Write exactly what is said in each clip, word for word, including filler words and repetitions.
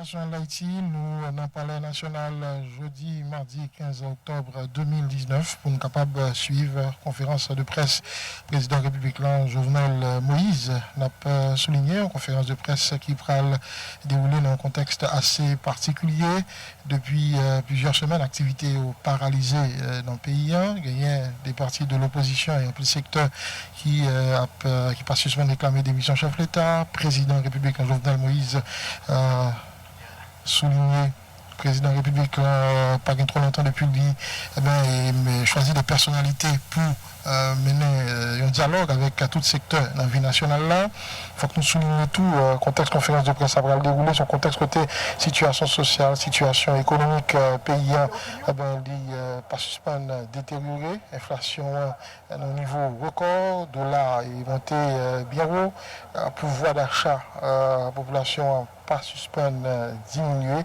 Nasyonal Dayiti, nou nan Palè Nasyonal jodi madi kenz òktòb de mil diznèf pou n kapab swiv konferans de près prezidan repiblik lan, Jovenel Moïse. N ap soulinye yon konferans de près ki pral dewoule nan yon kontèks ase patikilye. Depi plizyè semèn, aktivite yo paralize nan peyi a. Genyen de pati de lopozisyon e anpil sektè ki ap, ki pa sispann reklame demisyon chèf leta. Prezidan repiblik lan, Jovenel Moïse, soulinye prezidan repiblik lan pa gen twò lontan depi li, ebyen, chwazi de pèsonalite pou mennen yon dyalòg avèk tout sektè nan vi nasyonal la. Fòk nou soulinye tou, kontèks konferans de près sa pral dewoule, se yon kontèks kote sitiyasyon sosyal, sitiyasyon ekonomik peyi a, ebyen, li pa sispann deteryore. Enflasyon an nan nivo rekò, dola a monte byen wo, pouvwa dacha popilasyon an pa sispann diminye.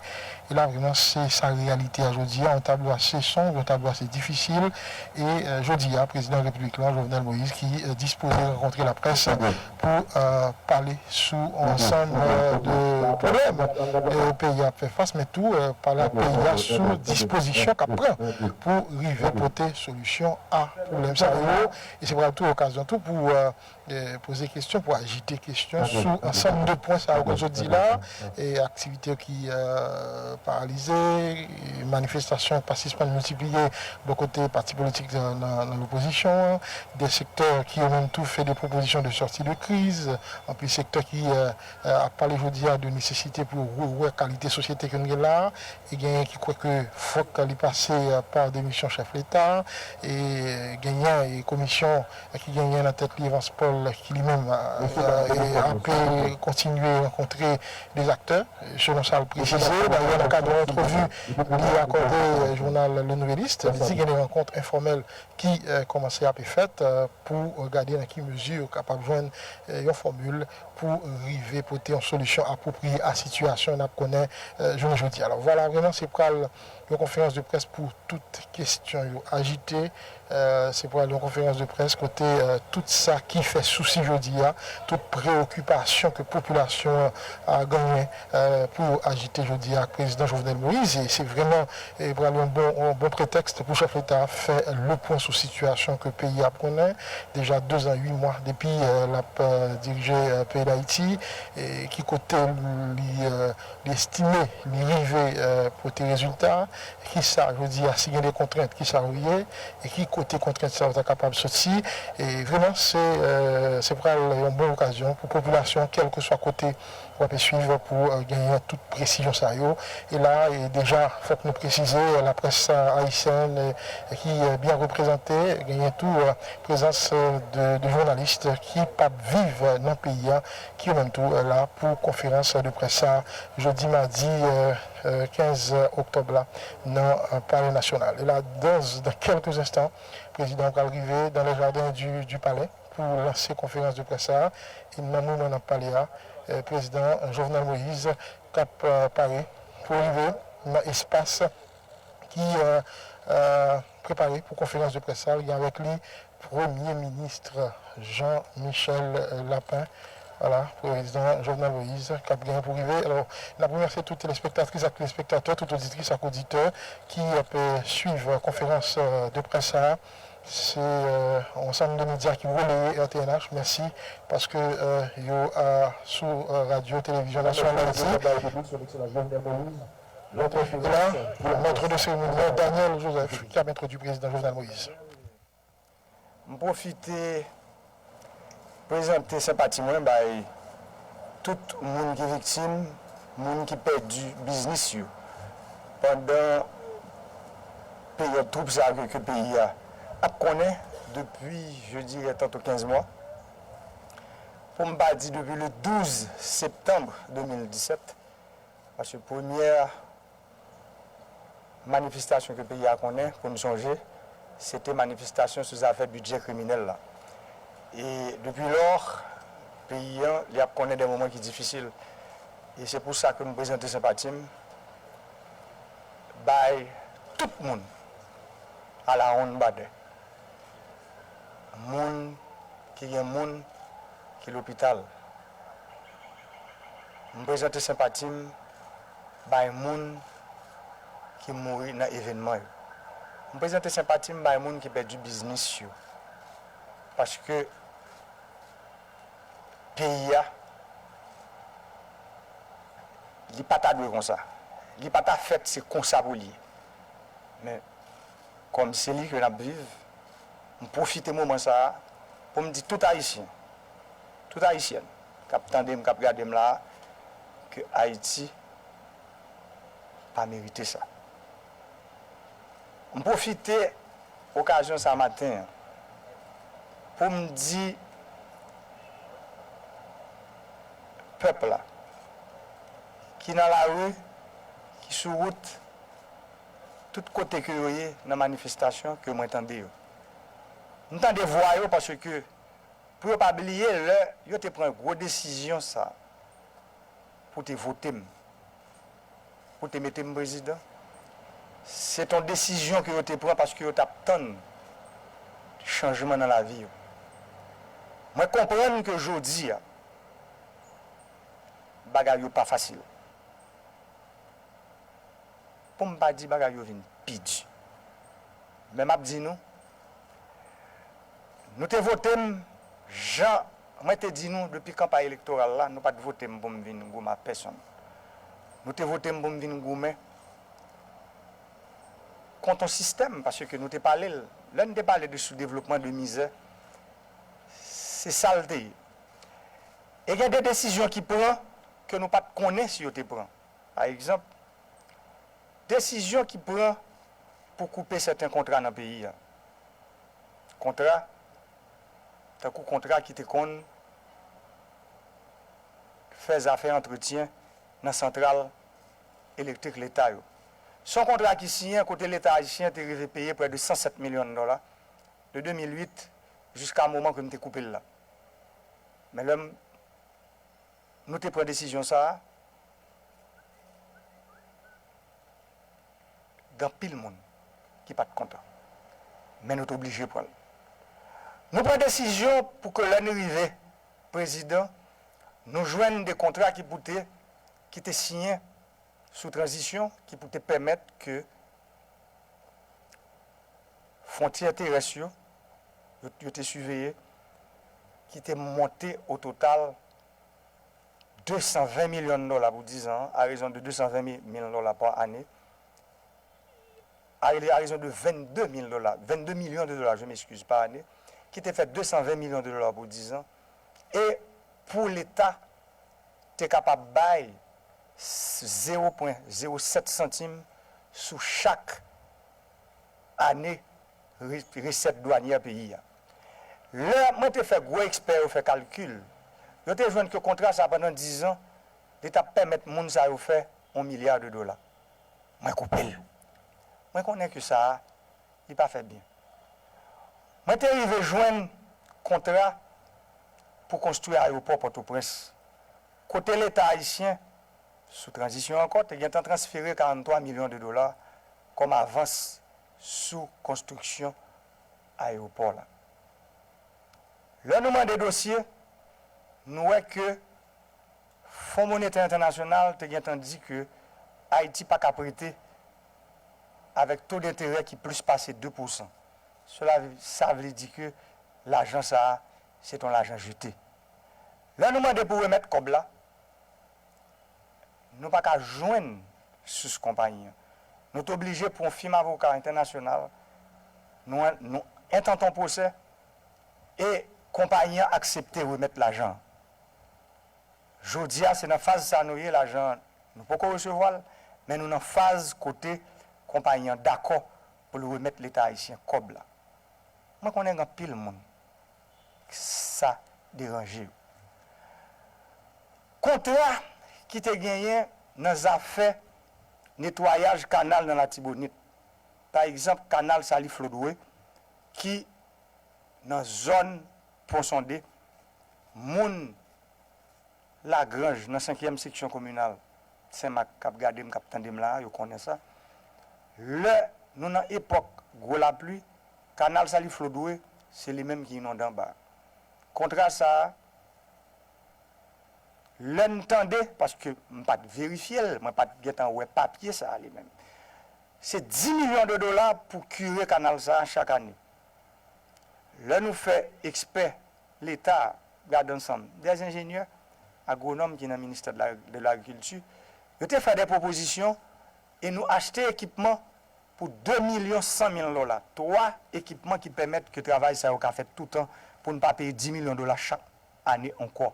E la, vrèman, se sa reyalite a jodi a, yon tablo ase sonb, yon tablo ase difisil. E jodi a, prezidan repiblik lan, Jovenel Moïse, ki dispoze rankontre laprès pou pale sou yon ansanm de pwoblèm peyi a ap fè fas, men tou pale ak peyi a sou dispozisyon k ap pran pou rive pote solisyon a pwoblèm sa yo. E se pral tou okazyon tou pou poze kesyon, pou ajite kesyon sou ansanm de pwen sa yo ke w sot di la, e aktivite yo ki paralize, e manifestasyon pa sispann miltipliye bò kote pati politik nan, nan lopozisyon an, de sektè ki yo menm tou fè de pwopozisyon de sòti de kriz, anpil sektè ki ap pale jodi a de nesesite pou yo rewè kalite sosyete ke n gen la, e genyen ki kwè ke fòk li pase pa demisyon chèf leta, e genyen e komisyon ki genyen nan tèt li Evans Paul, ki li menm ap kontinye rankontre de aktè, selon sa l presize. Dayè, nan kad yon antrevi li akòde jounal Le Nouvelliste, li di gen de rankont enfòmèl ki kòmanse ap fèt pou gade nan ki mezi yo kapab jwenn yon fòmil pou rive pote yon solisyon apwopriye a sitiyasyon n ap konnen jounen jodi a. Alò, vwala, vrèman, se pral yon konferans de près pou tout kesyon yo ajite. Se pral yon konferans de près kote tout sa ki fè sousi jodi a, tout preyokipasyon ke popilasyon an genyen pou yo ajite jodi a ak prezidan Jovenel Moïse. E se vrèman, e pral yon bon, yon bon pretèks pou chèf leta a fè le pwen sou sitiyasyon ke peyi a ap konnen. Deja dezan uit mwa depi l ap dirije peyi Dayiti, e ki kote li, li estime li rive pote rezilta, kisa, jodi a, si gen de kontrent, kisa yo ye, e ki kote kontrent sa yo ta kapab soti. E vrèman, se, se pral yon bon okazyon pou popilasyon, kèlkeswa kote w ap swiv, pou genyen tout presizyon sa yo. E la, e deja, fòk nou presize, laprès ayisyèn ki byen reprezante, genyen tou prezans de, de jounalis ki p ap viv nan peyi a, ki yo menm tou la pou konferans de près sa jodi madi kenz òktòb la nan Palè Nasyonal. E la, dans, dans quelques instants, prezidan an pral rive dans les jardins du, du palais pou lanse konferans de près sa. E nan moman n ap pale a, prezidan Jovenel Moïse k ap pare pou rive nan espas ki prepare pou konferans de près sa. Li gen avèk li Premye Minis Jean Michel Lapin. Vwala, prezidan Jovenel Moïse k ap genyen pou rive. Alò, n ap remèsye tout telespektatris ak telespektatè, tout oditris ak oditè ki ap swiv konferans de près sa. Se yon ansanm de medya ki releye R T N H. Mèsi paske yo sou radyo televizyon nasyonal Dayiti. E la, mèt de seremoni an, Daniel Joseph, ki ap entwodui prezidan Jovenel Moïse. M pwofite prezante senpati mwen bay tout moun ki viktim, moun ki pèdi biznis yo pandan peryòd twoub sa ke, ke peyi a ap konnen depi, je dirais, tanto kenz mwa. Pou m pa di depi le douz septanm de mil disèt, paske premyè manifestasyon ke peyi a konnen, pou n sonje, se te manifestasyon sou zafè bidjè kriminèl la. E depi lò, peyi an, li ap konnen de moman ki difisil. E se pou sa ke m prezante senpati m bay tout moun alawonnbadè. Moun ki gen moun ki lopital. M prezante senpati m bay moun ki mouri nan evènman yo. M prezante senpati m bay moun ki pèdi biznis yo. Paske peyi a, li pa ta dwe konsa. Li pa ta fèt se konsa pou l ye. Men, kòm se li ke n ap viv, m pwofite moman sa a pou m di tout Ayisyen, tout Ayisyèn k ap tande m, k ap gade m la a, ke Ayiti pa merite sa. M pwofite okazyon sa maten an pou m di pèp la ki nan lari, ki sou wout, tout kote ke yo ye nan manifestasyon ke mwen tande yo. M tande vwa yo paske pou yo pa bliye lè yo te pran gwo desizyon sa pou te vote m, pou te mete m prezidan, se t on desizyon ke yo te pran paske yo t ap tann chanjman nan lavi yo. Mwen konprann ke jodi a, bagay yo pa fasil. Pou m pa di bagay yo vin pi di. Men m ap di nou, nou te vote m jan mwen te di nou depi kanpay elektoral la, nou pa t vote m pou m vin goumen ak pèsonn. Nou te vote m pou m vin goumen kont on sistèm, paske nou te pale l. Lè n te pale de soudevlopman, de mizè, se sa l te ye. E gen de desizyon ki pran ke nou pa t konnen si yo te pran. Pa egzanp, desizyon ki pran pou koupe sèten kontra nan peyi a. Kontra, tankou kontra ki te konn fè zafè antretyen nan santral elektrik leta yo. Se yon kontra ki siyen kote leta ayisyen te rive peye prè de san sèt milyon dola de de mil uit jiska moman ke m te koupe l la. Men lè m, nou te pran desizyon sa a, gen anpil moun ki pa t kontan. Men nou te oblije pran l. Nou pran desizyon pou ke lè n rive prezidan, nou jwenn de kontra ki pou te, ki te siyen sou tranzisyon, ki pou te pèmèt ke fwontyè terès yo, yo, yo te siveye, ki te monte o total de san ven milyon dola pou diz an, à raison de de san ven mil dola pa ane, à, à raison de vennde mil dola, vennde milyon de dola, je m'excuse, pa ane, ki te fè de san ven milyon de dola pou diz an, e pou Leta te kapab bay zewo pwen zewo sèt santim sou chak ane re-, resèt dwanyè peyi a. Lè mwen te fè gwo ekspè yo fè kalkil, yo te jwenn ke kontra sa pandan diz an, li t ap pèmèt moun sa yo fè yon milya de dola. Mwen koupe l. Mwen konnen ke sa a, li pa fè byen. Mwen te rive jwenn kontra pou konstwi ayewopò Pòtoprens, kote Leta ayisyen, sou tranzisyon ankò, te gentan transfere karannntwa milyon de dola kòm avans sou konstriksyon ayewopò la. Lè nou mande dosye, nou wè ke Fon Monetè Entènasyonal te gentan di ke Ayiti pa ka prete avèk to denterè ki plis pase de pousan. Sela, sa vle di ke lajan sa a, se t on lajan jete. Lè nou mande pou remèt kòb la, nou pa ka jwenn sous konpayi an. Nou te oblije pran yon fim avoka entènasyonal, nou, nou entante yon pwosè, e konpayi an aksepte remèt lajan an. Jodi a, se nan faz sa nou ye, lajan an, nou poko resevwa l, men nou nan faz kote konpayi an dakò pou l remèt Leta ayisyen kòb la. Mwen konnen gen anpil moun sa deranje yo. Kontra ki te genyen nan zafè netwayaj kanal nan Latibonit, pa egzanp, kanal Saliflodwe ki nan zòn Pon Sonde, moun Lagranj, nan senkyèm seksyon kominal Senmak, k ap gade m, k ap tande m la a, yo konnen sa. Lè nou nan epòk gwo lapli, kanal Saliflodwe, se li menm ki inonde anba a. Kontra sa a, Lè n tande, paske m pa t verifye l, mwen pa t gentan wè papye sa a li menm. Se dis milyon de dola pou kire kanal sa a chak ane. Lè nou fè ekspè Leta gade ansanm, dè enjenyè, agwonòm ki nan ministè de la, de lagrikilti, yo te fè dè pwopozisyon e nou achte ekipman pou de milyon san mil dola. Twa ekipman ki pèmèt ke travay sa yo ka fèt toutan pou n pa peye dis milyon dola chak ane ankò.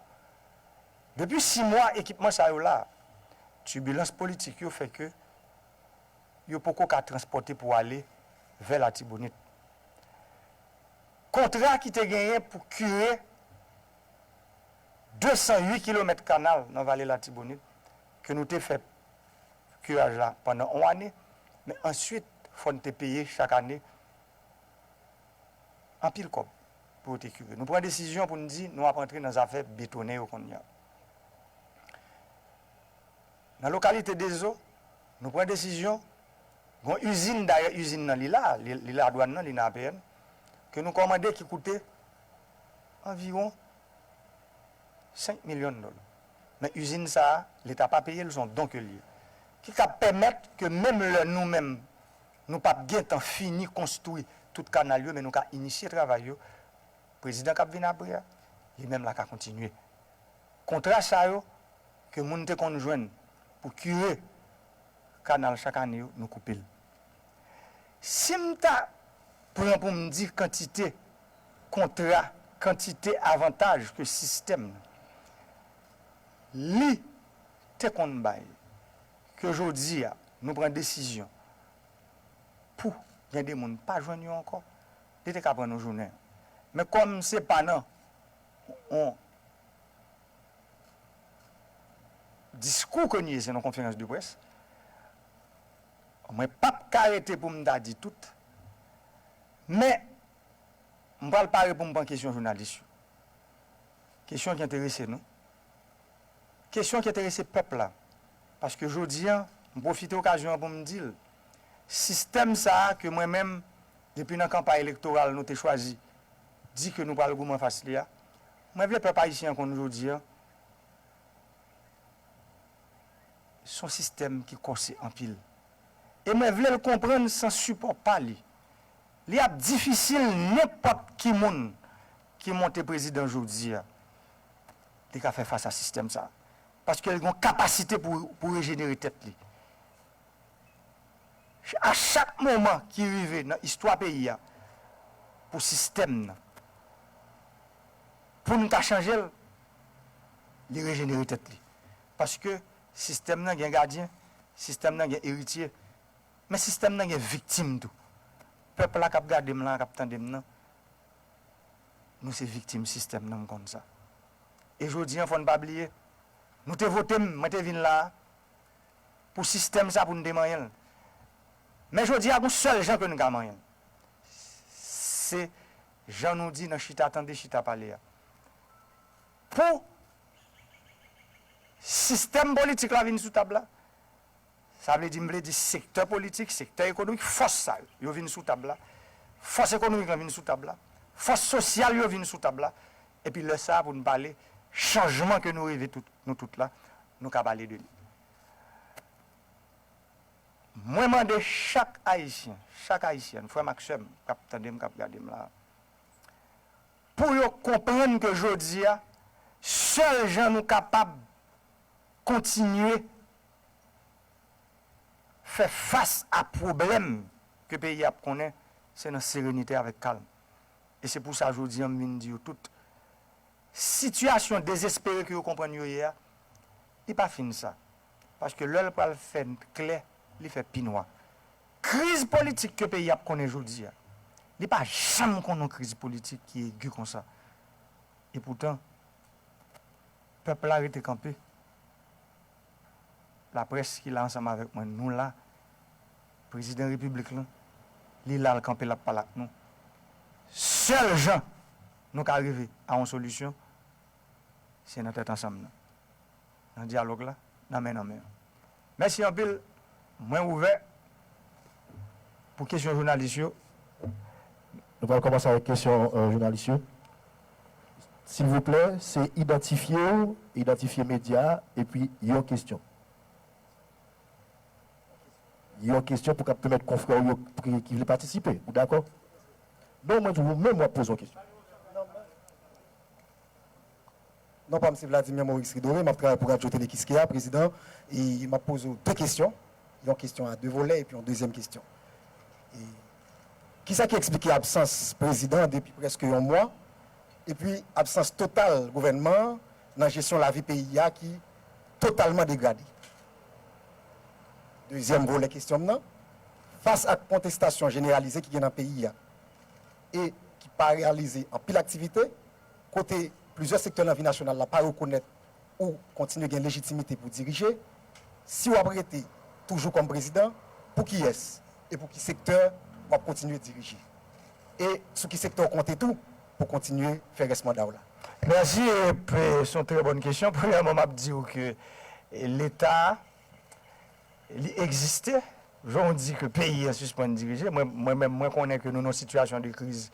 Depi sis mwa, ekipman sa yo la. Tibilans politik yo fè ke yo poko ka transpòte pou ale vè Latibonit. Kontra ki te genyen pou kire de san uit kilomèt kanal nan vale Latibonit, ke nou te fè kiraj la pandan yon ane, men answit, fò n te peye chak ane anpil kòb pou yo te kire. Nou pran desizyon pou n di nou ap antre nan zafè betonnen yo kounye a. Nan lokalite Dezo, nou pran desizyon, gon izin, dayè izin nan li la, li, li la dwàn nan, li nan A P N, ke nou kòmande ki koute anviwon senk milyon dola. Men izin sa a, Leta pa peye l, se yon don ke l ye. Ki ka pèmèt ke menm lè nou menm, nou p ap gentan fini konstwi tout kanal yo, men nou ka inisye travay yo, prezidan k ap vin apre a, li menm la ka kontinye. Kontra sa yo ke moun te konn jwenn pou kire kanal chak ane yo, nou koupe l. Si m ta pran pou m di kantite kontra, kantite avantaj ke sistèm nan li te konn bay, ke jodi a nou pran desizyon pou gen de moun pa jwenn yo ankò, li te ka pran nou jounen. Men kòm se pa nan yon diskou ke n ye, se nan konferans de près, mwen p ap ka rete pou m ta di tout, men m pral pare pou m pran kesyon jounalis yo. Kesyon ki enterese nou. Kesyon ki enterese pèp la. Paske jodi a, m pwofite okazyon an pou m di l, sistèm sa a ke mwen menm, depi nan kanpay elektoral, nou te chwazi di ke nou pral goumen fas li a, mwen vle pèp ayisyen an konn jodi a, se yon sistèm ki kòse anpil. E mwen vle l konprann san sipò pa li, li ap difisil nenpòt ki moun ki monte prezidan jodi a, li ka fè fas a sistèm sa a. Paske l gen yon kapasite pou, pou rejenere tèt li. A chak moman ki rive nan istwa peyi a, pou sistèm nan, pou n ka chanje l, li rejenere tèt li. Paske sistèm nan gen gadyen, sistèm nan gen eritye, men sistèm nan gen viktim tou. Pèp la k ap gade m lan, k ap tande m nan, nou se viktim sistèm nan, m konn sa. E jodi a, fò n pa bliye, nou te vote m, mwen te vin la a, pou sistèm sa pou n te manyen l. Men jodi a, gon sèl jan ke n ka manyen l. Se jan nou di nan chita tande, chita pale a. Pou sistèm politik la vin sou tab la, sa vle di, m vle di sektè politik, sektè ekonomik, fòs sa yo, yo vin sou tab la. Fòs ekonomik lan vin sou tab la. Fòs sosyal yo vin sou tab la. Epi lè sa a, pou n pale chanjman ke nou reve tout, nou tout la, nou ka pale de li. Mwen mande chak Ayisyen, chak Ayisyèn, frè m ak sè m k ap tande m, k ap gade m la, pou yo konprann ke jodi a, sèl jan nou kapab kontinye fè fas a pwoblèm ke peyi a ap konnen, se nan serenite avèk kalm. E se pou sa jodi a m vin di yo tout, sitiyasyon dezespere ke yo konprann yo ye a, li pa fin sa. Paske lè l pral fè klè, li fè pi nwa. Kriz politik ke peyi a ap konnen jodi a, li pa janm konn yon kriz politik ki egi konsa. Epoutan, pèp la rete kanpe. Laprès ki la ansanm avèk mwen, nou la. Prezidan repiblik lan, li la, l kanpe, l ap pale ak nou. Sèl jan nou ka rive a yon solisyon, se nan tèt ansanm nan, nan dyalòg la, nan men nan men. Mèsi anpil. Mwen ouvè pou kesyon jounalis yo. Nou pral kòmanse avèk kesyon, euh, jounalis yo. Silvouplè, se idantifye w, idantifye medya a, epi yon kesyon. Yon kesyon pou k ap pèmèt konfrè w yo ki, ki vle patisipe. Ou dakò? Non, mwen di w menm w ap poze yon kesyon. Non pa m se Vladimir Maurice Ridoré, m ap travay pou Radyo Tele Kiskeya, prezidan, e m ap poze w de kesyon, yon kesyon a de volè epi yon dezyèm kesyon. E, kisa ki eksplike absans prezidan depi prèske yon mwa, epi absans total gouvènman an nan jesyon lavi peyi a ki totalman degrade? Dezyèm volè kesyon m nan, fas ak kontestasyon jeneralize ki gen nan peyi a e ki paralize anpil aktivite, kote plizyè sektè nan vi nasyonal la pa rekonèt ou kontinye gen lejitimite pou dirije, si w ap rete toujou kòm prezidan, pou kiyès e pou ki sektè w ap kontinye dirije? E sou ki sektè w konte tou pou kontinye fè rès manda w la? Mèsi, e, se yon trè bòn kesyon. Premyèman, m ap di w ke Leta, li egziste. Jan w di ke peyi an sispann dirije, mwen, mwen menm, mwen konnen ke nou nan yon sitiyasyon de kriz.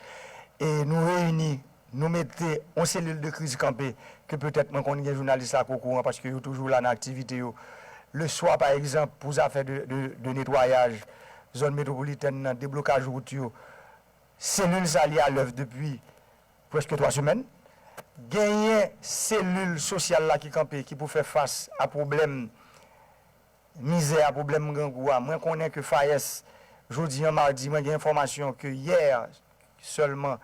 E nou reyini, nou mete yon selil de kriz kanpe, ke petèt mwen konn gen jounalis la k okouran, paske yo toujou la nan aktivite yo. Leswa, pa egzanp, pou zafè de, de, de netwayaj zòn metwopolitèn nan, deblokaj wout yo, selil sa li alèv depi prèske twa semèn. Genyen selil sosyal la ki kanpe, ki pou fè fas a pwoblèm mizè a, pwoblèm grangou a. Mwen konnen ke FAES, jodi an madi, mwen gen enfòmasyon ke yè sèlman,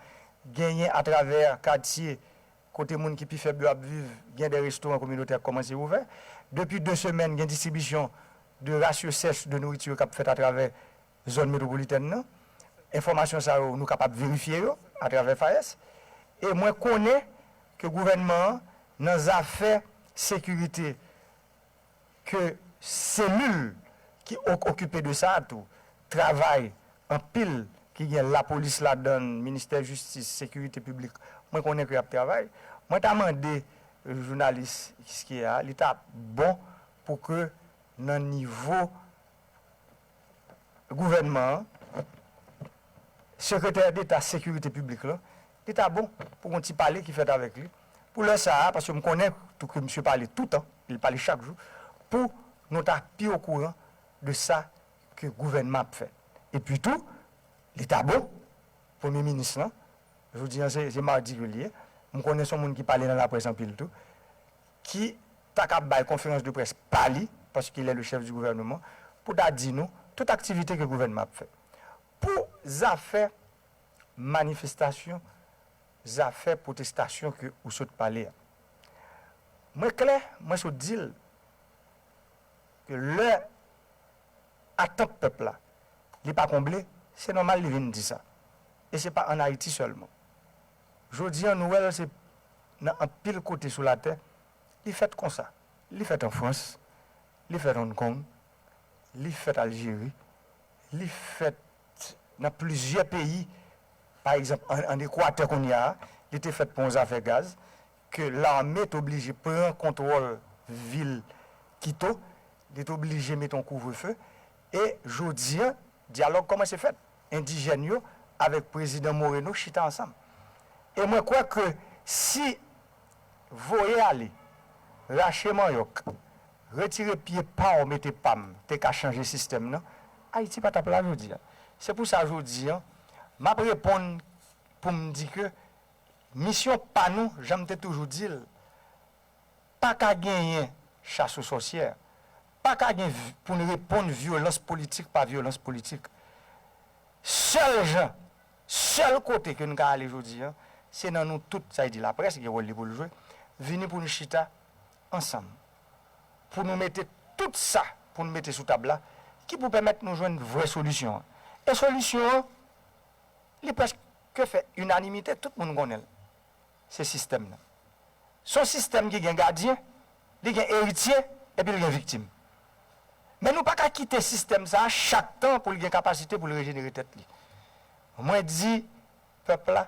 genyen atravè katye kote moun ki pi fèb yo ap viv, gen de restoran kominotè k kòmanse ouvè. Depi de semèn, gen distribisyon de rasyon sèch de nouriti k ap fèt atravè zòn metwopolitèn nan. Enfòmasyon sa yo, nou kapab verifye yo atravè FAES. E mwen konnen ke gouvènman an, nan zafè sekirite, ke selil ki okipe de sa a tou travay anpil, ki gen lapolis ladan l, ministè jistis, sekirite piblik, mwen konnen ke y ap travay. Mwen ta mande jounalis Kiskeya a, li ta bon pou ke nan nivo gouvènman an, sekretè deta sekirite piblik lan, li ta bon pou gon ti pale ki fèt avèk li. Pou lè sa a, paske m konnen tou ke misye pale toutan, li pale chak jou, pou nou ta pi okouran de sa ke gouvènman ap fè. Epi tou, li ta bon, premye minis lan, jodi an se, se madi ke li ye, m konnen se yon moun ki pale nan laprès anpil tou, ki ta ka bay konferans de près pa li, paske il est le chef du gouvernement, pou ta di nou tout aktivite ke gouvènman ap fè. Pou zafè manifestasyon, zafè pwotestasyon ke ou sot pale a, mwen klè, mwen sot di l ke lè atant pèp la, li pa konble, se nòmal li vin di sa. E se pa ann Ayiti sèlman. Jodi an, nou wè l se nan anpil kote sou latè, li fèt konsa. Li fèt an Frans, li fèt Hong Kong, li fèt Aljeri, li fèt nan plizyè peyi. Pa egzanp, ann, ann Ekwatè kounye a, li te fèt pou yon zafè gaz, ke lame te oblije pran kontwòl vil Kito, li te oblije mete yon kouvrefe. E jodi an, dyalòg kòmanse fèt. Endijèn yo avèk prezidan Moreno chita ansanm. E mwen kwè ke si voye ale, rache manyòk, retire pye pa w mete pa m te ka chanje sistèm nan, Ayiti pa t ap la jodi a. Se pou sa jodi an, m ap reponn pou m di ke misyon pa nou, jan m te toujou di l, pa ka genyen chas o sòsyè, pa ka gen pou n reponn vyolans politik pa vyolans politik. Sèl jan, sèl kote ke n ka ale jodi an, se nan nou tout, sa vle di laprès gen wòl li pou l jwe, vini pou n chita ansanm, pou nou mete tout sa pou n mete sou tab la, ki pou pèmèt nou jwenn vrè solisyon an. E solisyon an, li prèske fè inanimite, tout moun konnen l. Se sistèm nan. Se yon sistèm ki gen gadyen, li gen eritye, epi l gen viktim. Men nou pa ka kite sistèm sa a chak tan pou l gen kapasite pou l rejenere tèt li. Mwen di pèp la,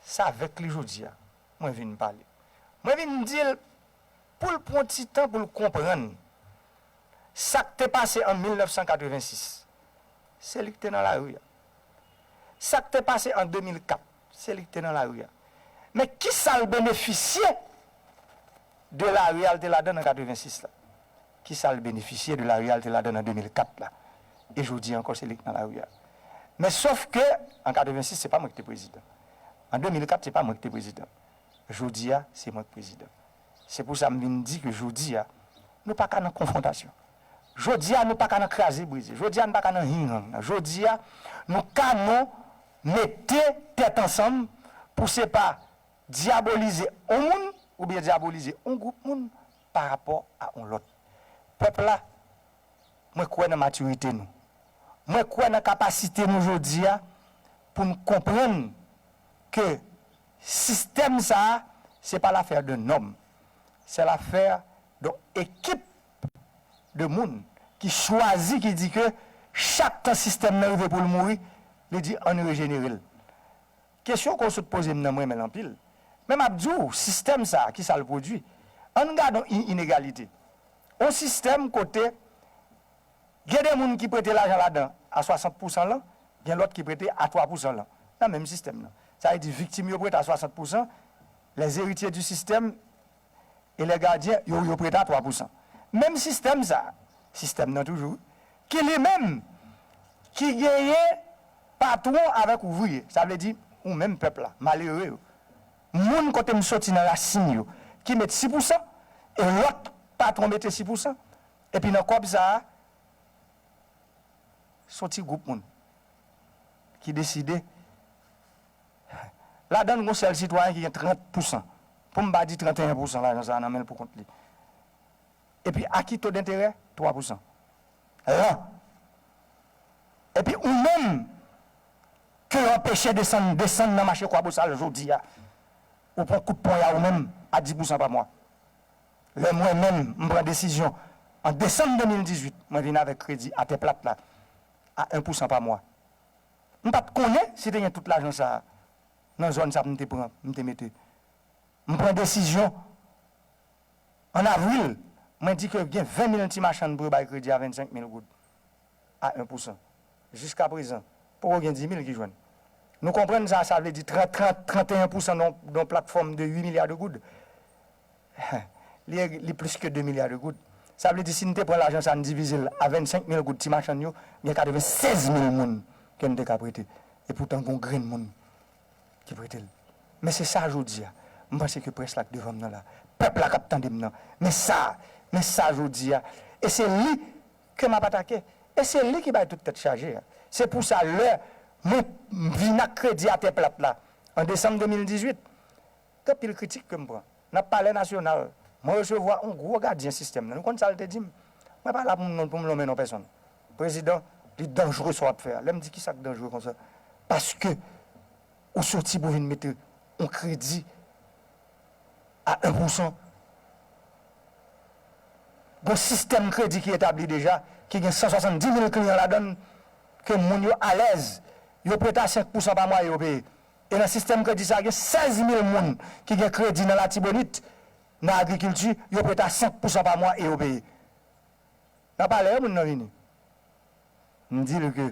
se avèk li jodi a mwen vin pale. Mwen vin di l pou l pran ti tan pou l konprann sa k te pase an mil nèf san katrevensis, se li k te nan lari a. Sa k te pase an de mil kat, se li k te nan lari a. Men kisa l benefisye de lari a l te ladann an katrevensis la? Kisa l benefisye de lari a l te ladann an de mil kat la? E jodi a ankò, se li k nan lari a. Men sòf ke, an katrevensis, se pa mwen ki te prezidan. An de mil kat, se pa mwen ki te prezidan. Jodi a, se mwen k prezidan. Se pou sa m vin di ke jodi a, nou pa ka nan konfwontasyon. Jodi a, nou pa ka nan kraze brize. Jodi a, nou pa ka nan hingang. Jodi a, nou ka nan mete tèt ansanm pou se pa dyabolize on moun oubyen dyabolize on gwoup moun pa rapò a on lòt. Pèp la, mwen kwè nan matirite nou. Mwen kwè nan kapasite nou jodi a pou n konprann ke sistèm sa a, se pa lafè de nòm. Se lafè de ekip de moun ki chwazi, ki di ke chak tan sistèm nan rive pou l mouri, li di, "Ann rejenere l." Kesyon ke w sot poze m nan, m renmen l anpil. Men m ap di w, sistèm sa a, kisa l pwodui? Ann gade yon i- inegalite. Yon sistèm kote gen de moun ki prete lajan ladan a swasant pousan lan, gen lòt ki prete a twa pousan lan, nan menm sistèm nan. Sa vle di, viktim yo prete a swasant pousan, les héritiers du système e les gardiens, yo, yo prete a twa pousan. Menm sistèm sa, sistèm nan toujou, ki li menm, ki genyen patwon avèk ouvriye. Sa vle di, ou menm pèp la, malere yo. Moun kote m soti nan rasin yo, ki met sis pousan, e lòt patwon mete sis pousan. Epi nan kòb sa a, se yon ti gwoup moun ki deside, ladan l, gon sèl sitwayen ki gen trant pousan. Pou m pa di tranteyen pousan lajan sa a nan men l pou kont li. Epi a ki to denterè? Twa pousan. Lan. Epi ou menm, ke yo anpeche desann, desann nan mache Kwabosal jodi a, ou pran kout ponya ou menm a dis pousan pa mwa. Lè mwen menm, m pran desizyon, an desanm de mil dizuit, mwen vin avèk kredi atè plat la, a en pousan pa mwa. M pa t konnen si te gen tout lajan sa a nan zòn sa m te pran, m te mete. M pran desizyon an avril, mwen di ke gen ven mil ti machann pou yo bay kredi a vennsenk mil goud a en pousan. Jiska prezan, poko gen dis mil ki jwenn. Nou konprann sa, sa vle di trant, trant, tranteyen pousan nan, nan platfòm de uit milya de goud. Li, li plis ke de milya de goud. Sa vle di, si n te pran lajan sa, n divize l a vennsenk mil goud ti machann yo, gen katrevennsèz mil moun ke n te ka prete. E poutan, gon grenn moun ki prete l. Men se sa jodi a. M panse ke près la k devan m nan la, pèp la k ap tande m nan, men sa, men sa jodi a. E se li ke m ap atake. E se li ki bay tout tèt chaje a. Se pou sa, lè mwen vin ak kredi atè plat la, an desanm de mil dizuit, gen anpil kritik ke m pran. Nan Palè Nasyonal, mwen resevwa yon gwo gadyen sistèm nan. Nou konn sa l te di m? Mwen pa la pou m, pou m lonmen non pèsonn. Prezidan, li danjre sa w ap fè a. Lè m di, "Kisa k danjre konsa?" Paske ou soti pou vin mete yon kredi a en pousan. Gon sistèm kredi ki etabli deja, ki gen san swasanndis mil kliyan ladan l, ke moun yo alèz, yo prete a senk pousan pa mwa e yo peye. E nan sistèm kredi sa a, gen sèz mil moun ki gen kredi nan Latibonit, nan agrikilti, yo prete a senk pousan pa mwa e yo peye. Nan Palè a, moun nan vini. M di l ke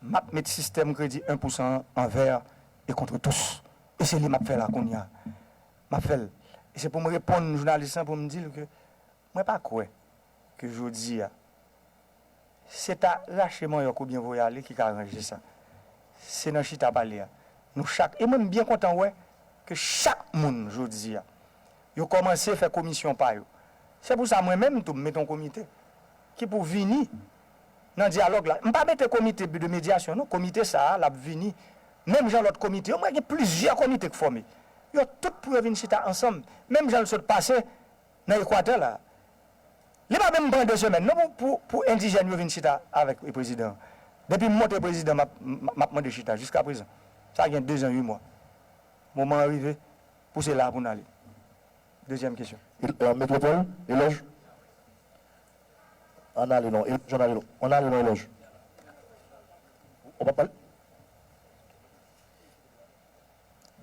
m ap met sistèm kredi en pousan an anvè e contre tous. E se li m ap fè la kounye a. M ap fè l. E se pou m reponn jounalis lan pou m di l ke mwen pa kwè ke jodi a, se ta rache manyòk oubyen voye ale ki ka ranje sa. Se nan chita pale a. Nou chak, e mwen m byen kontan wè ke chak moun jodi a, yo kòmanse fè komisyon pa yo. Se pou sa mwen menm tou, m mete yon komite ki pou vini nan dyalòg la. M pa mete komite de medyasyon non, komite sa a, l ap vini. Menm jan lòt komite yo, mwen gen plizyè komite k fòme. Yo tout pou yo vin chita ansanm. Menm jan l sot pase nan Ekwatè la. Li pa menm pran de semèn non pou, pou, pou endijèn yo vin chita avèk prezidan an. Depi m monte prezidan, m ap, m ap mande chita jiska prezan. Sa gen dezan uit mwa. Moman an rive pou se la pou n ale. Dezyèm kesyon. Il, euh, Métropole, Elòj. Ann ale non, Elòj, ann ale non. Ann ale non, Elòj. Ou pa pale?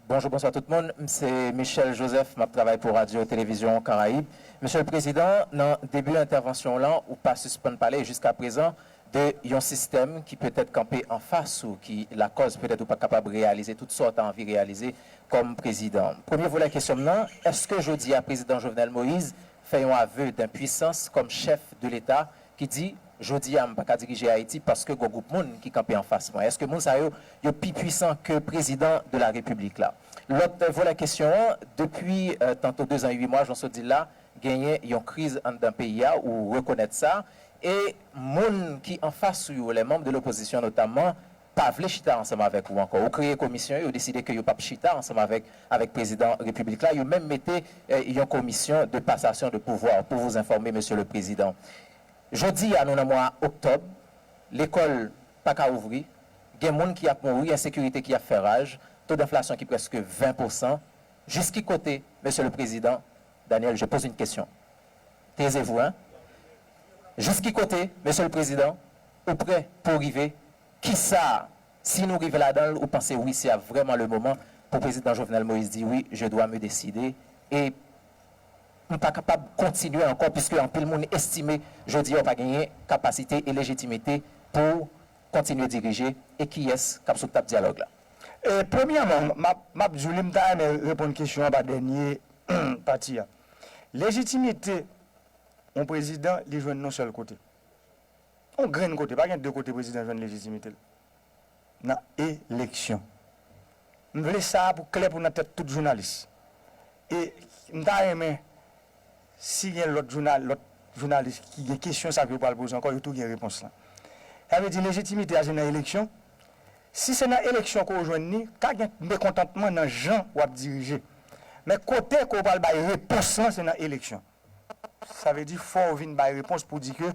Bonjou, bonswa tout moun. M se Michel Joseph, m ap travay pou Radyo Televizyon Karayib. Mesye le Prezidan, nan debi entèvansyon w lan, ou pa sispann pale, e jiska prezan, de yon sistèm ki petèt kanpe anfas ou, ki lakòz petèt ou pa kapab reyalize tout sa w ta anvi reyalize kòm prezidan. Premye volè kesyon m nan, èske jodi a prezidan Jovenel Moïse fè yon aveu d'impuissance kòm chèf de Leta ki di, jodi a m pa ka dirije Ayiti paske gon gwoup moun ki kanpe anfas mwen? Èske moun sa yo, yo pi pwisan ke prezidan de la Repiblik la? Lòt volè kesyon an, depi, euh, tanto de zan e uit mwa, jan w sot di l la, genyen yon kriz anndan peyi a, ou rekonèt sa, e moun ki anfas ou yo, les membres de l'opposition notamment, pa vle chita ansanm avèk ou ankò. Ou kreye komisyon, yo deside ke yo p ap chita ansanm avèk, avèk prezidan repiblik la, yo menm mete, eh, yon komisyon de passation de pouvoir, pour vous informer, Monsieur le Président. Jodi a, nou nan mwa oktòb, lekòl pa ka ouvri, gen moun ki ap mouri, ensekirite ki ap fè raj, to danflasyon ki prèske ven pousan. Jiski kote, Monsieur le Président, Daniel, je pose une question. Taisez-vous, hein? Jiski kote, Monsieur le Président, ou prè pou rive? Kisa, si nou rive ladan l, ou panse wi, se a vrèman le moman pou prezidan Jovenel Moïse di wi, je dois me décider, e m pa kapab kontinye ankò, piske anpil moun estime jodi a w pa genyen kapasite e lejitimite pou kontinye dirije, e kiyès k ap sou tab dyalòg la? E, premyèman, m ap, m ap di w li, m ta renmen reponn kesyon an pa dènye pati a. Lejitimite yon prezidan, li jwenn nan sèl kote. Yon grenn kote, pa gen de kote prezidan jwenn lejitimite l. Nan eleksyon. M vle sa a pou klè pou nan tèt tout jounalis. E m ta renmen, si gen lòt jounal, lòt jounalis ki gen kesyon sa ke yo pral poze ankò, yo tou gen repons lan. Sa vle di lejitimite a se nan eleksyon. Si se nan eleksyon ke w jwenn li, ka gen mekontantman nan jan w ap dirije. Men kote ke w pral bay repons lan, se nan eleksyon. Sa vle di fò w vin bay repons pou di ke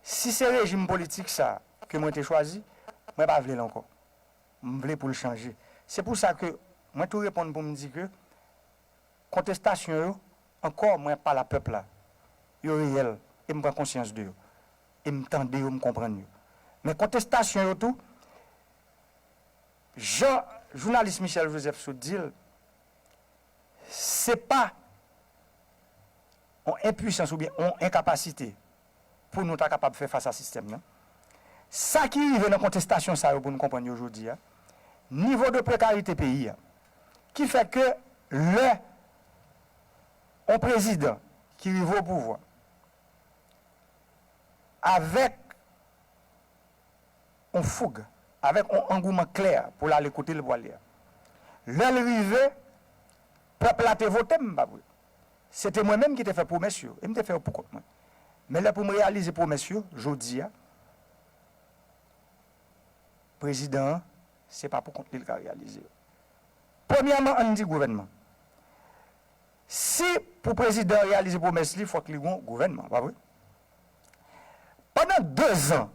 si se rejim politik sa ke mwen te chwazi, mwen pa vle l ankò. M vle pou l chanje. Se pou sa ke mwen tou reponn pou m di ke kontestasyon yo, ankò mwen pale a pèp la, yo reyèl, e m pran konsyans de yo. E m tande yo, m konprann yo. Men kontestasyon yo tou, jan jounalis Michel Joseph sot di l, se pa yon enpwisans oubyen yon enkapasite pou nou ta kapab fè fas a sistèm nan. Sa ki rive nan kontestasyon sa yo pou nou konprann yo jodi a, nivo de prekarite peyi a, ki fè ke lè yon prezidan ki rive o pouvwa avèk yon foug, avèk yon angouman klè pou l ale kote l pwale a. Lè l rive, pèp la te vote m, pa vre? Se te mwen menm ki te fè pwomès yo, e m te fè yo pou kont mwen. Men lè pou m reyalize pwomès yo, jodi a, prezidan an, se pa pou kont li l ka reyalize yo. Premyèman, ann di gouvènman. Si pou prezidan reyalize pwomès li, fòk li gon gouvènman, pa vre? Pandan de zan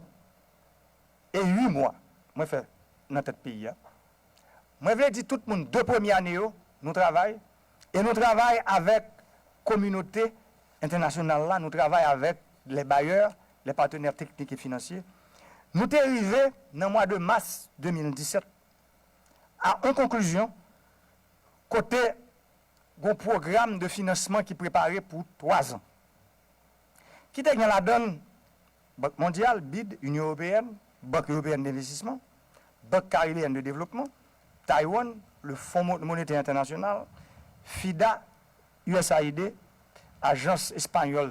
e uit mwa mwen fè nan tèt peyi a, mwen vle di tout moun de premye ane yo, nou travay, e nou travay avèk kominote entènasyonal la, nou travay avèk les bailleurs, les partenaires techniques et financiers. Nou te rive nan mwa de mas de mil disèt a yon konklizyon kote gon pwogram de finansman ki prepare pou twa zan. Ki te gen ladan l Bank Mondyal, bid, Inyon Ewopeyèn, Bank Ewopeyèn Denvestisman, Bank Karibeyèn de Devlopman, Taiwan, le Fonds Mo- Monétaire International, FIDA, U S A I D, Ajans Espanyòl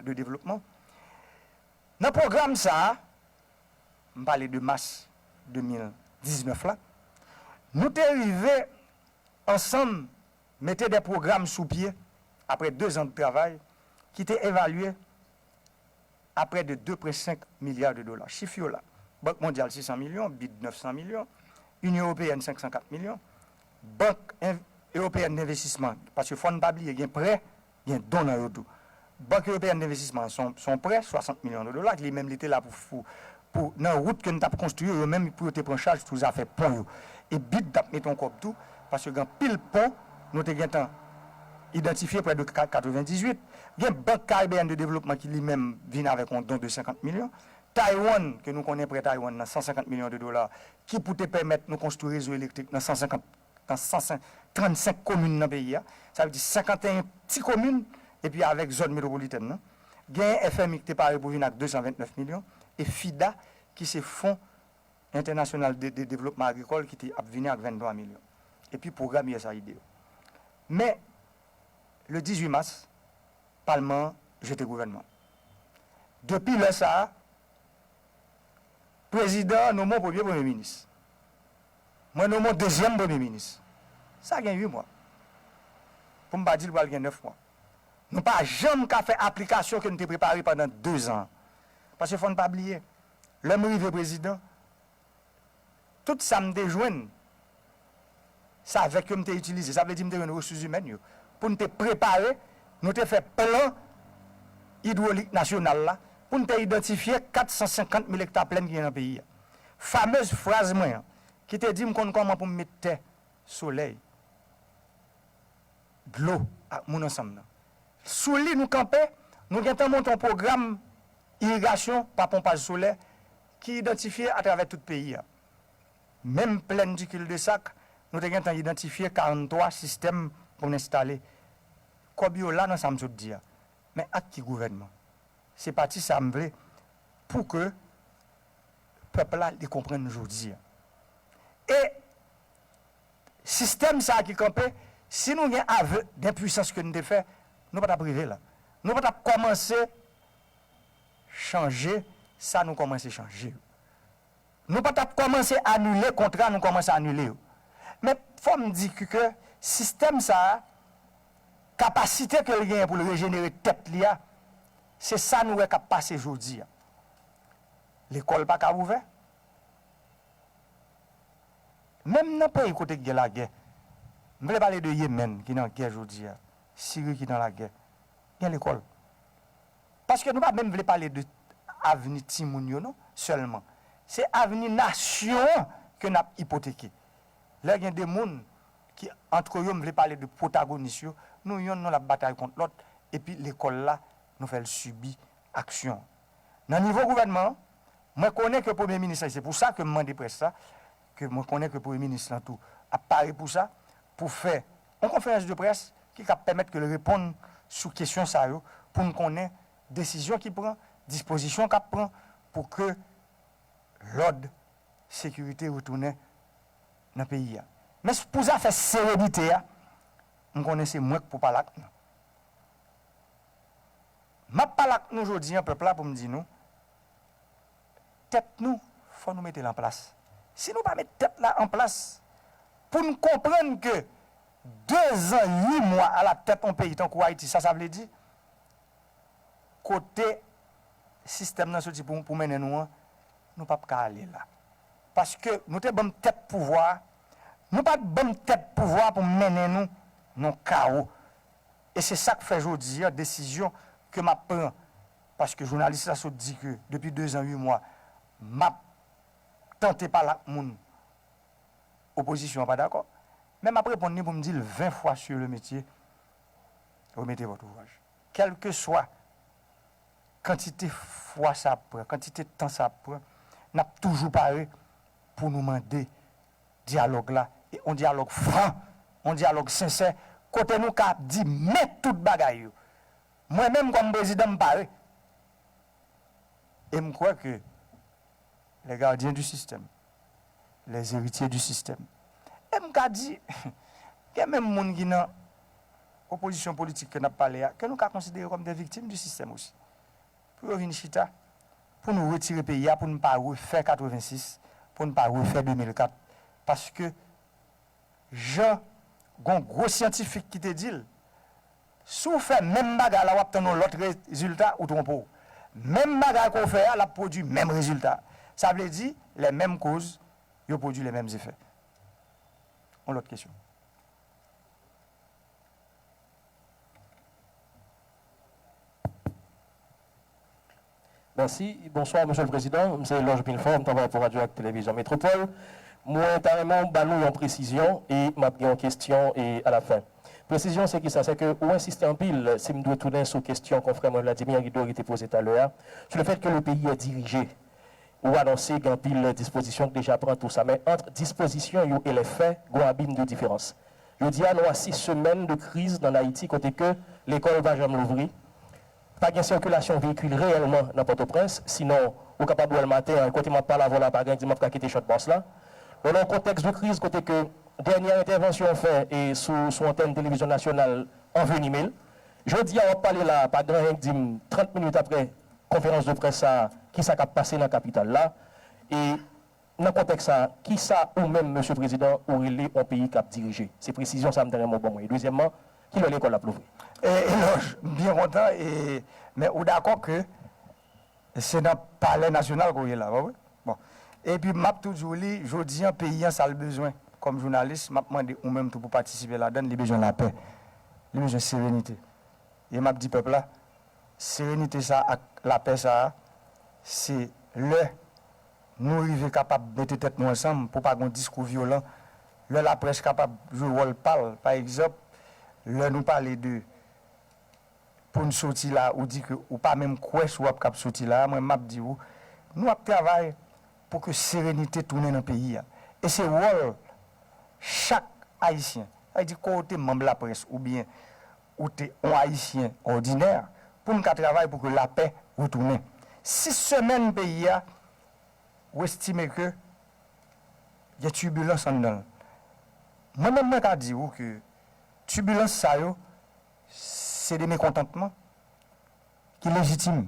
de Devlopman. Nan pwogram sa a, m pale de mas de mil diznèf la, nou te rive ansanm mete de pwogram sou pye apre de zan de travay ki te evalye a près de de pwen senk milya de dola. Chif yo la. Bank Mondyal sis san milyon, bid nèf san milyon, Inyon Ewopeyèn senk san kat milyon, Bank En- Ewopeyèn Denvestisman, paske fò n pa bliye gen prè, gen don nan yo tou. Bank Ewopeyèn Denvestisman se yon- se yon prè swasant milyon de dola, li menm li te la pou, pou, pou nan wout ke n t ap konstwi yo, yo menm pou yo te pran chaj tou zafè pon yo. E bid t ap mete yon kòb tou, paske gen anpil pon nou te gentan idantifye prè de ka- katrevendizuit. Gen Bank Karibeyèn de Devlopman ki li menm vin avèk yon don de senkant milyon. Taiwan, ke nou konnen prè Taiwan nan san senkant milyon de dola, ki pou te pèmèt nou konstwi rezo elektrik nan san senkant, nan san trannsenk komin nan peyi a. Sa vle di senkanteyen ti komin, epi avèk zòn metwopolitèn nan. Gen F M I ki te pare pou vin ak de san ventnèf milyon. e FIDA, ki se Fon Entènasyonal de, de Devlopman Agrikòl, ki te ap vini ak venntwa milyon. Epi pwogram U S A I D yo. Men, le dizuit mas, palman an jete gouvènman an. Depi lè sa a, prezidan an nonmen yon premye premye minis. Mwen nonmen yon dezyèm premye minis. Sa gen uit mwa. Pou m pa di l pral gen nèf mwa. Nou pa janm ka fè aplikasyon ke n te prepare pandan dezan. Paske fò n pa bliye, lè m rive prezidan, tout sa m te jwenn, se avèk yo m te itilize. Sa vle di m te jwenn resous imèn yo. Pou n te prepare, nou te fè plan idwolik nasyonal la, pou n te idantifye kat san senkant mil ekta plèn ki gen nan peyi a. Famez fraz mwen an, ki te di m konn kòman pou m met tè, solèy, dlo ak moun ansanm nan. Sou li nou kanpe, nou gentan monte yon pwogram irigasyon pa ponpaj solè ki idantifye atravè tout peyi a. Menm plèn di Kildesak, nou te gentan idantifye karanntwa sistèm pou n enstale. Kòb yo la nan sa m sot di a. Men ak ki gouvènman? Se pati sa m vle pou ke pèp la li konprann jodi a. E sistèm sa a ki kanpe, si nou gen aveu d'impuissance ke n te fè, nou pa t ap rive la. Nou pa t ap kòmanse chanje sa nou kòmanse chanje yo. Nou pa t ap kòmanse anile kontra nou kòmanse anile yo. Men fò m di ke, ke sistèm sa a, kapasite ke l genyen pou l rejenere tèt li a, se sa nou wè k ap pase jodi a. Lekòl pa ka ouvè. Menm nan peyi kote k gen lagè, m vle pale de Yemèn ki nan gè jodi a, Siri ki nan lagè, gen lekòl. Paske nou pa menm vle pale de avni timoun yo non, sèlman. Se avni nasyon an ke n ap ipoteke. Lè gen de moun ki, antre yo, m vle pale de pwotagonis yo, nou yonn nou l ap batay kont lòt, epi lekòl la, nou fè l sibi aksyon. Nan nivo gouvènman an, mwen konnen ke premye minis la, se pou sa ke m mande près la, ke mwen konnen ke premye minis lan tou ap pare pou sa, pou fè yon konferans de près ki ka pèmèt ke l reponn sou kesyon sa yo, pou n konnen desizyon ki pran, dispozisyon k ap pran pou ke lòd, sekirite retounen nan peyi a. Men pou zafè serenite a, m konnen se mwen k pou pale ak nou. M ap pale ak nou jodi an, pèp la, pou m di nou, tèt nou, fò nou mete l an plas. Si nou pa met tèt la an plas, pou n konprann ke dezan, uit mwa alatèt yon peyi tankou Ayiti, sa sa vle di, kote sistèm nan soti pou, pou mennen nou an, nou p ap ka ale la. Paske nou te ban m tèt pouvwa a, nou pa t ban m tèt pouvwa a pou mennen nou nan kawo. E se sa k fè jodi a, desizyon ke m ap pran, paske jounalis la sot di ke depi dezan, uit mwa, m ap tante pale ak moun, opozisyon an pa dakò, men m ap reponn li pou m di l ven fwa sur le métier, remettez votre ouvrage. Kèlkeswa kantite fwa sa ap pran, kantite tan sa ap pran, n ap toujou pare pou nou mande dyalòg la, e yon dyalòg fran, yon dyalòg sensè, kote nou ka di men tout bagay yo. Mwen menm kòm prezidan, m pare. E m kwè ke les gardiens du système, les héritiers du système. E m ka di, gen menm moun ki nan opozisyon politik ke n ap pale a, ke nou ka konsidere kòm de viktim di sistèm osi. Pou yo vin chita, pou nou retire peyi a, pou n pa refè katrevensis, pou n pa refè de mil kat. Paske jan gon gwo syantifik ki te di l, si w fè menm bagay la, w ap tann yon lòt rezilta, ou twonpe w. Menm bagay ke w fè a, l ap pwodui menm rezilta. Sa vle di, les mêmes causes, yo pwodui les mêmes effets. Yon lòt kesyon. Mèsi. Bonswa, Mesye le Prezidan. M se Eloge Milfort, m travay pou Radyo ak Televizyon Metropole. Mwen ta renmen w ba nou yon presizyon e m ap gen yon kesyon e alafen. Presizyon se kisa? Se ke ou ensiste anpil, si m dwe tounen sou kesyon konfrè mwen Vladimir Guido ki te poze talè a, sou le fèt ke le peyi è dirije. Ou anonse gen anpil dispozisyon ki deja pran tou sa, men ant dispozisyon yo e lè fè, gon abim de diferans. Jodi a, nou a sis semèn de kriz nan Ayiti kote ke lekòl pa janm louvri, pa gen sikilasyon veyikil reyèlman nan Pòtoprens, sinon Ou kapab wè l maten an, kote m ap pale avè w la, pa gen di m ap ka kite Short Boss la. Nou nan yon kontèks de kriz kote ke dènyè entèvansyon w fè e sou, sou antèn televizyon nasyonal anvenime l. Jodi a, w ap pale la, pa gen anyen k di m trant minit apre konferans de près sa a, kisa k ap pase nan kapital la. E nan kontèks sa a, kisa ou menm, Mesye Prezidan, ou rele yon peyi k ap dirije? Se presizyon sa a m ta renmen w ban mwen. E dezyèmman, kilè lekòl ap louvri? E, Elòj, m byen kontan, e, men ou dakò ke se nan Palè Nasyonal ke w ye la, pa vre? Bon. Epi m ap tou di w li, jodi an, peyi an, sa l bezwen kòm jounalis, m ap mande ou menm tou pou patisipe ladan l, li bezwen lapè. Li bezwen serenite. E m ap di pèp la, serenite sa a ak lapè sa a, se lè nou rive kapab mete tèt nou ansanm pou pa gen diskou vyolan, lè laprès kapab jwe wòl pa l. Pa egzanp, lè nou pale de pou n soti la, ou di ke ou pa menm kwè si w ap kab soti la, mwen m ap di w, nou ap travay pou ke serenite tounen nan peyi a. E se wòl chak Ayisyen, sa vle di ke w te manm laprès oubyen ou te yon Ayisyen òdinè, pou n ka travay pou ke lapè retounen. Sis semèn peyi a, ou estime ke gen tibilans anndan l. Mwen menm, mwen ka di w ke tibilans sa yo, se de mekontantman ki lejitim.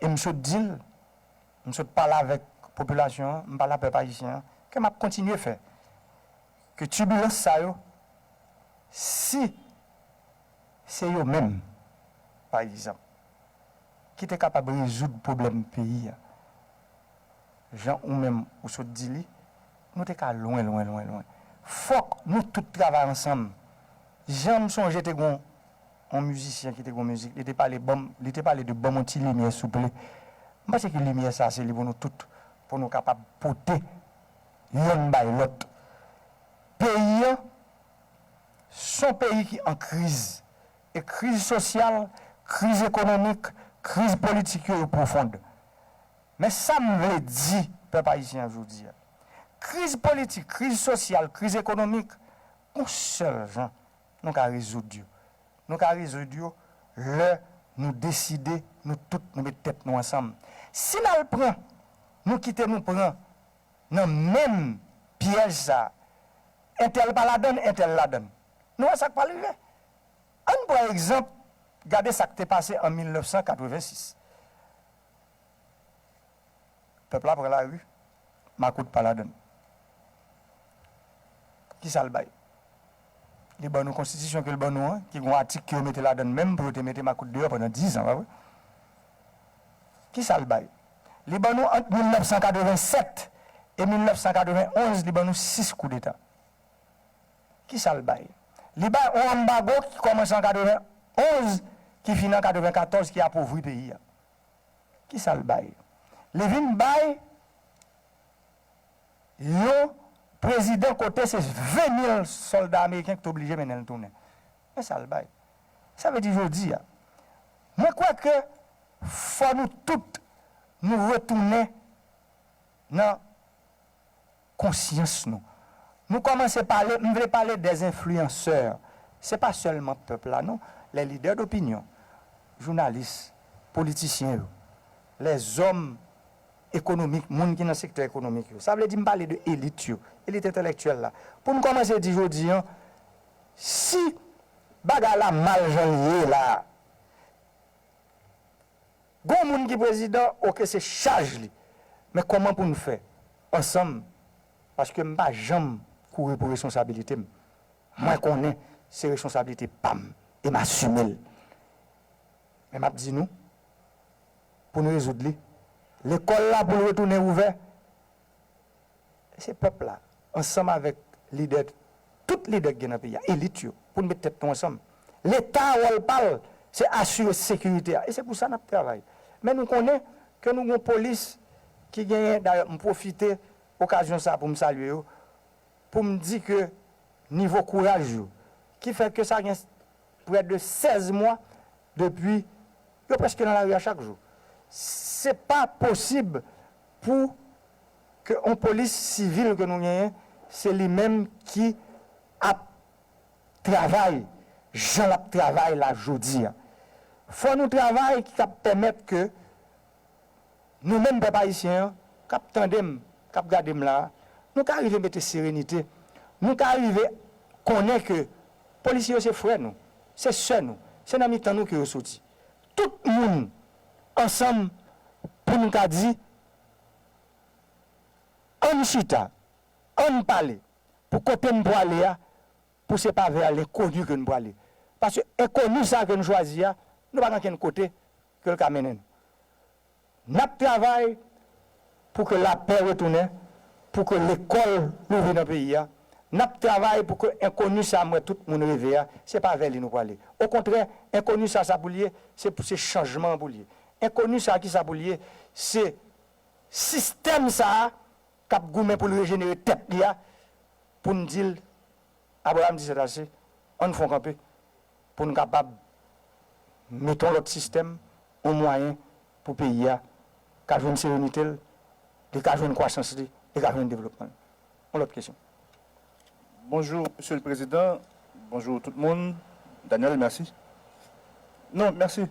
E m sot di l, m sot pale avèk popilasyon an, m pale ak pèp ayisyen an, ke m ap kontinye fè. Ke tibilans sa yo, si se yo menm, pa egzanp, ki te kapab rezoud pwoblèm peyi a, jan ou menm ou sot di li, nou te ka lwen, lwen, lwen, lwen. Fòk nou tout travay ansanm. Jan m sonje te gon yon mizisyen ki te gon mizik, li te pale ban m, li te pale de ban m yon ti limyè souple. M panse ke limyè sa se li pou nou tout, pou nou kapab pote yonn bay lòt. Peyi an, se yon peyi ki an kriz. E kriz sosyal, kriz ekonomik, kriz politik yo, yo pwofon. Men sa m vle di pèp ayisyen an jodi a, kriz politik, kriz sosyal, kriz ekonomik, gon sèl jan nou ka rezoud yo. Nou ka rezoud yo lè nou deside, nou tout, nou met tèt nou ansanm. Si n al pran, nou kite nou pran nan menm pyèj sa a, entèl pa ladan l, entèl ladan l, nou wè sa k pral rive. Ann pran egzanp, gade sa k te pase an mil nèf san katrevensis. Pèp la pran lari, makout pa ladan l. Kisa l bay? Li ban nou konstitisyon ke l ban nou an, ki gon atik ke yo mete ladan l menm pou yo te mete makout deyò pandan diz an, pa vre? Kisa l bay? Li ban nou ant mil nèf san katrevennsèt e mil nèf san katrevenonz, li ban nou sis koudeta. Kisa l bay? Li bay yon anbago ki kòmanse an katrevenonz, ki fini an katrevenkatòz, ki apovri peyi a. Kisa l bay? Li vin bay yon prezidan kote se ven mil sòlda ameriken ki te oblije mennen l tounen. Men sa l bay. Sa vle di jodi a, mwen kwè ke fò nou tout nou retounen nan konsyans nou. Nou kòmanse pale, m vle pale des influenceurs. Se pa sèlman pèp la non, les leaders d'opinion, jounalis, politisyen yo, les hommes économiques, moun ki nan sektè ekonomik yo. Sa vle di m pale de elit yo, elit entèlektyèl la. Pou n kòmanse di jodi an, si bagay la mal jan l ye la, gon moun ki prezidan, oke, se chaj li. Men kòman pou n fè ansanm? Paske m pa janm kouri pou responsabilite m. Mwen konnen se responsablite pa m e m asime l. Men m ap di nou, pou n rezoud li, lekòl la pou l retounen ouvè, se pèp la, ansanm avèk lidè, tout lidè ki gen nan peyi a, elit yo, pou n met tèt nou ansanm. Leta, wòl pa l, se asire sekirite a. E se pou sa n ap travay. Men nou konnen ke nou gon polis ki genyen, dayè, m pwofite okazyon sa a pou m salye yo, pou m di ke nivo kouraj yo, ki fè ke sa gen prè de sèz mwa depi yo prèske nan lari a chak jou. Se pa posib pou ke yon polis sivil ke nou genyen, se li menm ki ap travay jan l ap travay la jodi a. Fò nou travay ki ap pèmèt ke Nou menm pèp ayisyen an, k ap tande m, k ap gade m la a, nou ka rive mete serenite, nou ka rive konnen ke polisye yo se frè nou, se sè nou, se nan mitan nou ke yo soti. Tout moun ansanm pou n ka di, ann chita, ann pale, pou kote n pwale a, pou se pa vè lenkoni ke n pwale. Paske enkoni sa ke n chwazi a, nou pa gen okenn kote ke l ka mennen nou. N ap travay pou ke lapè retounen, pou ke lekòl louvri nan peyi a. N ap travay pou ke enkoni sa m wè tout moun reve a, se pa vè li nou pwale. Okontrè, enkoni sa, sa pou l ye, se pou se chanjman an pou l ye. Enkoni sa, ki sa pou l ye? Se sistèm sa a k ap goumen pou l rejenere tèt li a, pou n di l, Abraham di sèt ase, ann fè yon kanpe, pou n kapab mete yon lòt sistèm, yon mwayen pou peyi a ka jwenn serenite l, li ka jwenn kwasans li, li ka jwenn devlopman l. Yon lòt kesyon. Bonjou, Mesye le Prezidan. Bonjou tout moun. Daniel, mèsi. Non, mèsi.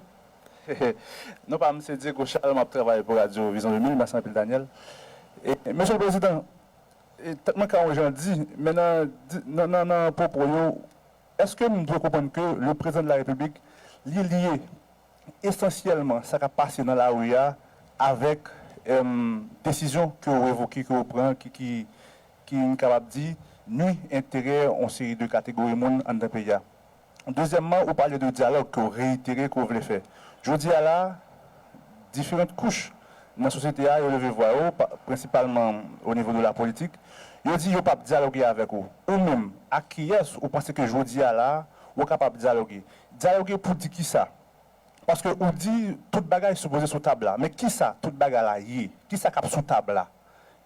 Non pa m se Diego Charles, m ap travay pou Radyo Vizyon de mil. Mèsi anpil, Daniel. E, Mesye le Prezidan, e, tèt mwen ka yon jan di, men nan, di- nan, nan, nan pwopo yo, èske m dwe konprann ke le Prezidan de la Repiblik, li lye esansyèlman sa k ap pase nan lari a avèk, em, desizyon ke w revoke, ke w pran, ki, ki, ki, m kapab di, nui enterè yon seri de kategori moun anndan peyi a. Dezyèmman, ou pale de dyalòg ke w reyitere ke w vle fè. Jodi a la, diferan kouch nan sosyete a, yo leve vwa yo, pa- prensipalman o nivo de la politik, yo di yo p ap dyaloge avèk ou. Ou menm, ak kiyès ou panse ke jodi a la, ou kapab dyaloge? Dyaloge pou di kisa? Paske ou di tout bagay sipoze sou tab la. Men kisa tout bagay la ye? Kisa k ap sou tab la?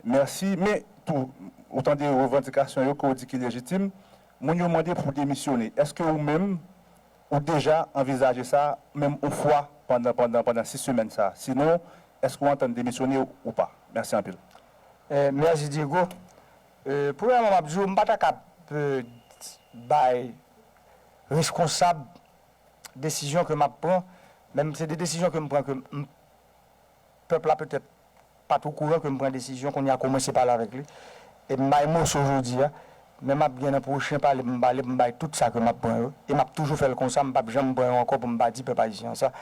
Mèsi. Men tou, ou tande revandikasyon yo ke w di ki lejitim. Moun yo mande pou w demisyone. Èske ou menm, ou deja anvizaje sa, menm yon fwa pandan, pandan, pandan sis semèn sa? Sinon, èske w antann demisyone ou pa? Mèsi anpil. Eh, mèsi Diego. Eh, premyèman, m ap di w, m pa ta ka eh, bay reskonsab desizyon ke m ap pran, men se de desizyon ke m pran ke m, pèp la petèt pa t okouran ke m pran desizyon, kounye a kòmanse pale avèk li. E m bay moso jodi a, men m ap gen nan pwochen pale, m pale, m bay tout sa ke m ap pran yo. E m ap toujou fè l konsa, m p ap janm pran yo ankò pou m pa di pèp ayisyen an sa.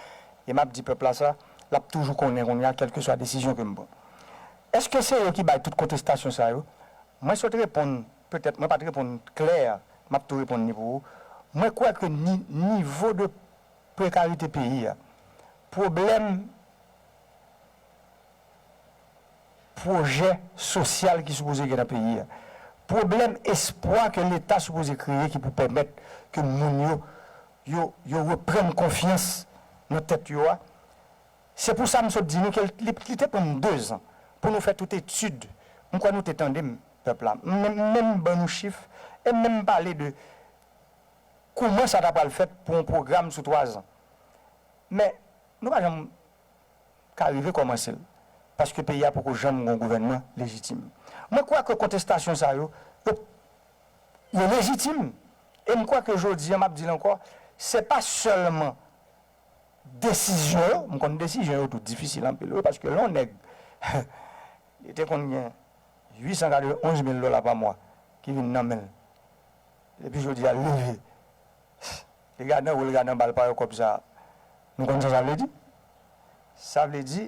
E m ap di pèp la sa, l ap toujou konnen kounye a, kèlkeswa desizyon ke m pran. Èske se yo ki bay tout kontestasyon sa yo? Mwen sot reponn, petèt mwen pa t reponn klè, m ap tou reponn li pou ou. Mwen kwè ke ni, nivo de prekarite peyi a, pwoblèm pwojè sosyal ki sipoze gen nan peyi a, pwoblèm espwa ke Leta sipoze kreye ki pou pèmèt ke moun yo, yo, yo reprann konfyans nan tèt yo a, se pou sa m sot di nou ke li, li te pran m dezan pou nou fè tout etid. M kwè nou te tande m, pèp la. M menm, m menm ban nou chif, e m menm pale de kòman sa ta pral fèt pou yon pwogram sou twazan. Men, nou pa janm ka rive kòmanse l, paske peyi a poko janm gen yon gouvènman lejitim. Mwen kwè ke kontestasyon sa yo, yo, yo lejitim. E m kwè ke jodi a, m ap di l ankò, se pa sèlman desizyon yo, m konn desizyon yo tou difisil anpil, wi, paske lè yon nèg, li te konn gen uit san katrevenonz mil dola pa mwa ki vin nan men l. Epi jodi a, l leve. Li gade anwo, li gade anba, l pa wè kòb sa a. Nou konn sa sa vle di? Sa vle di,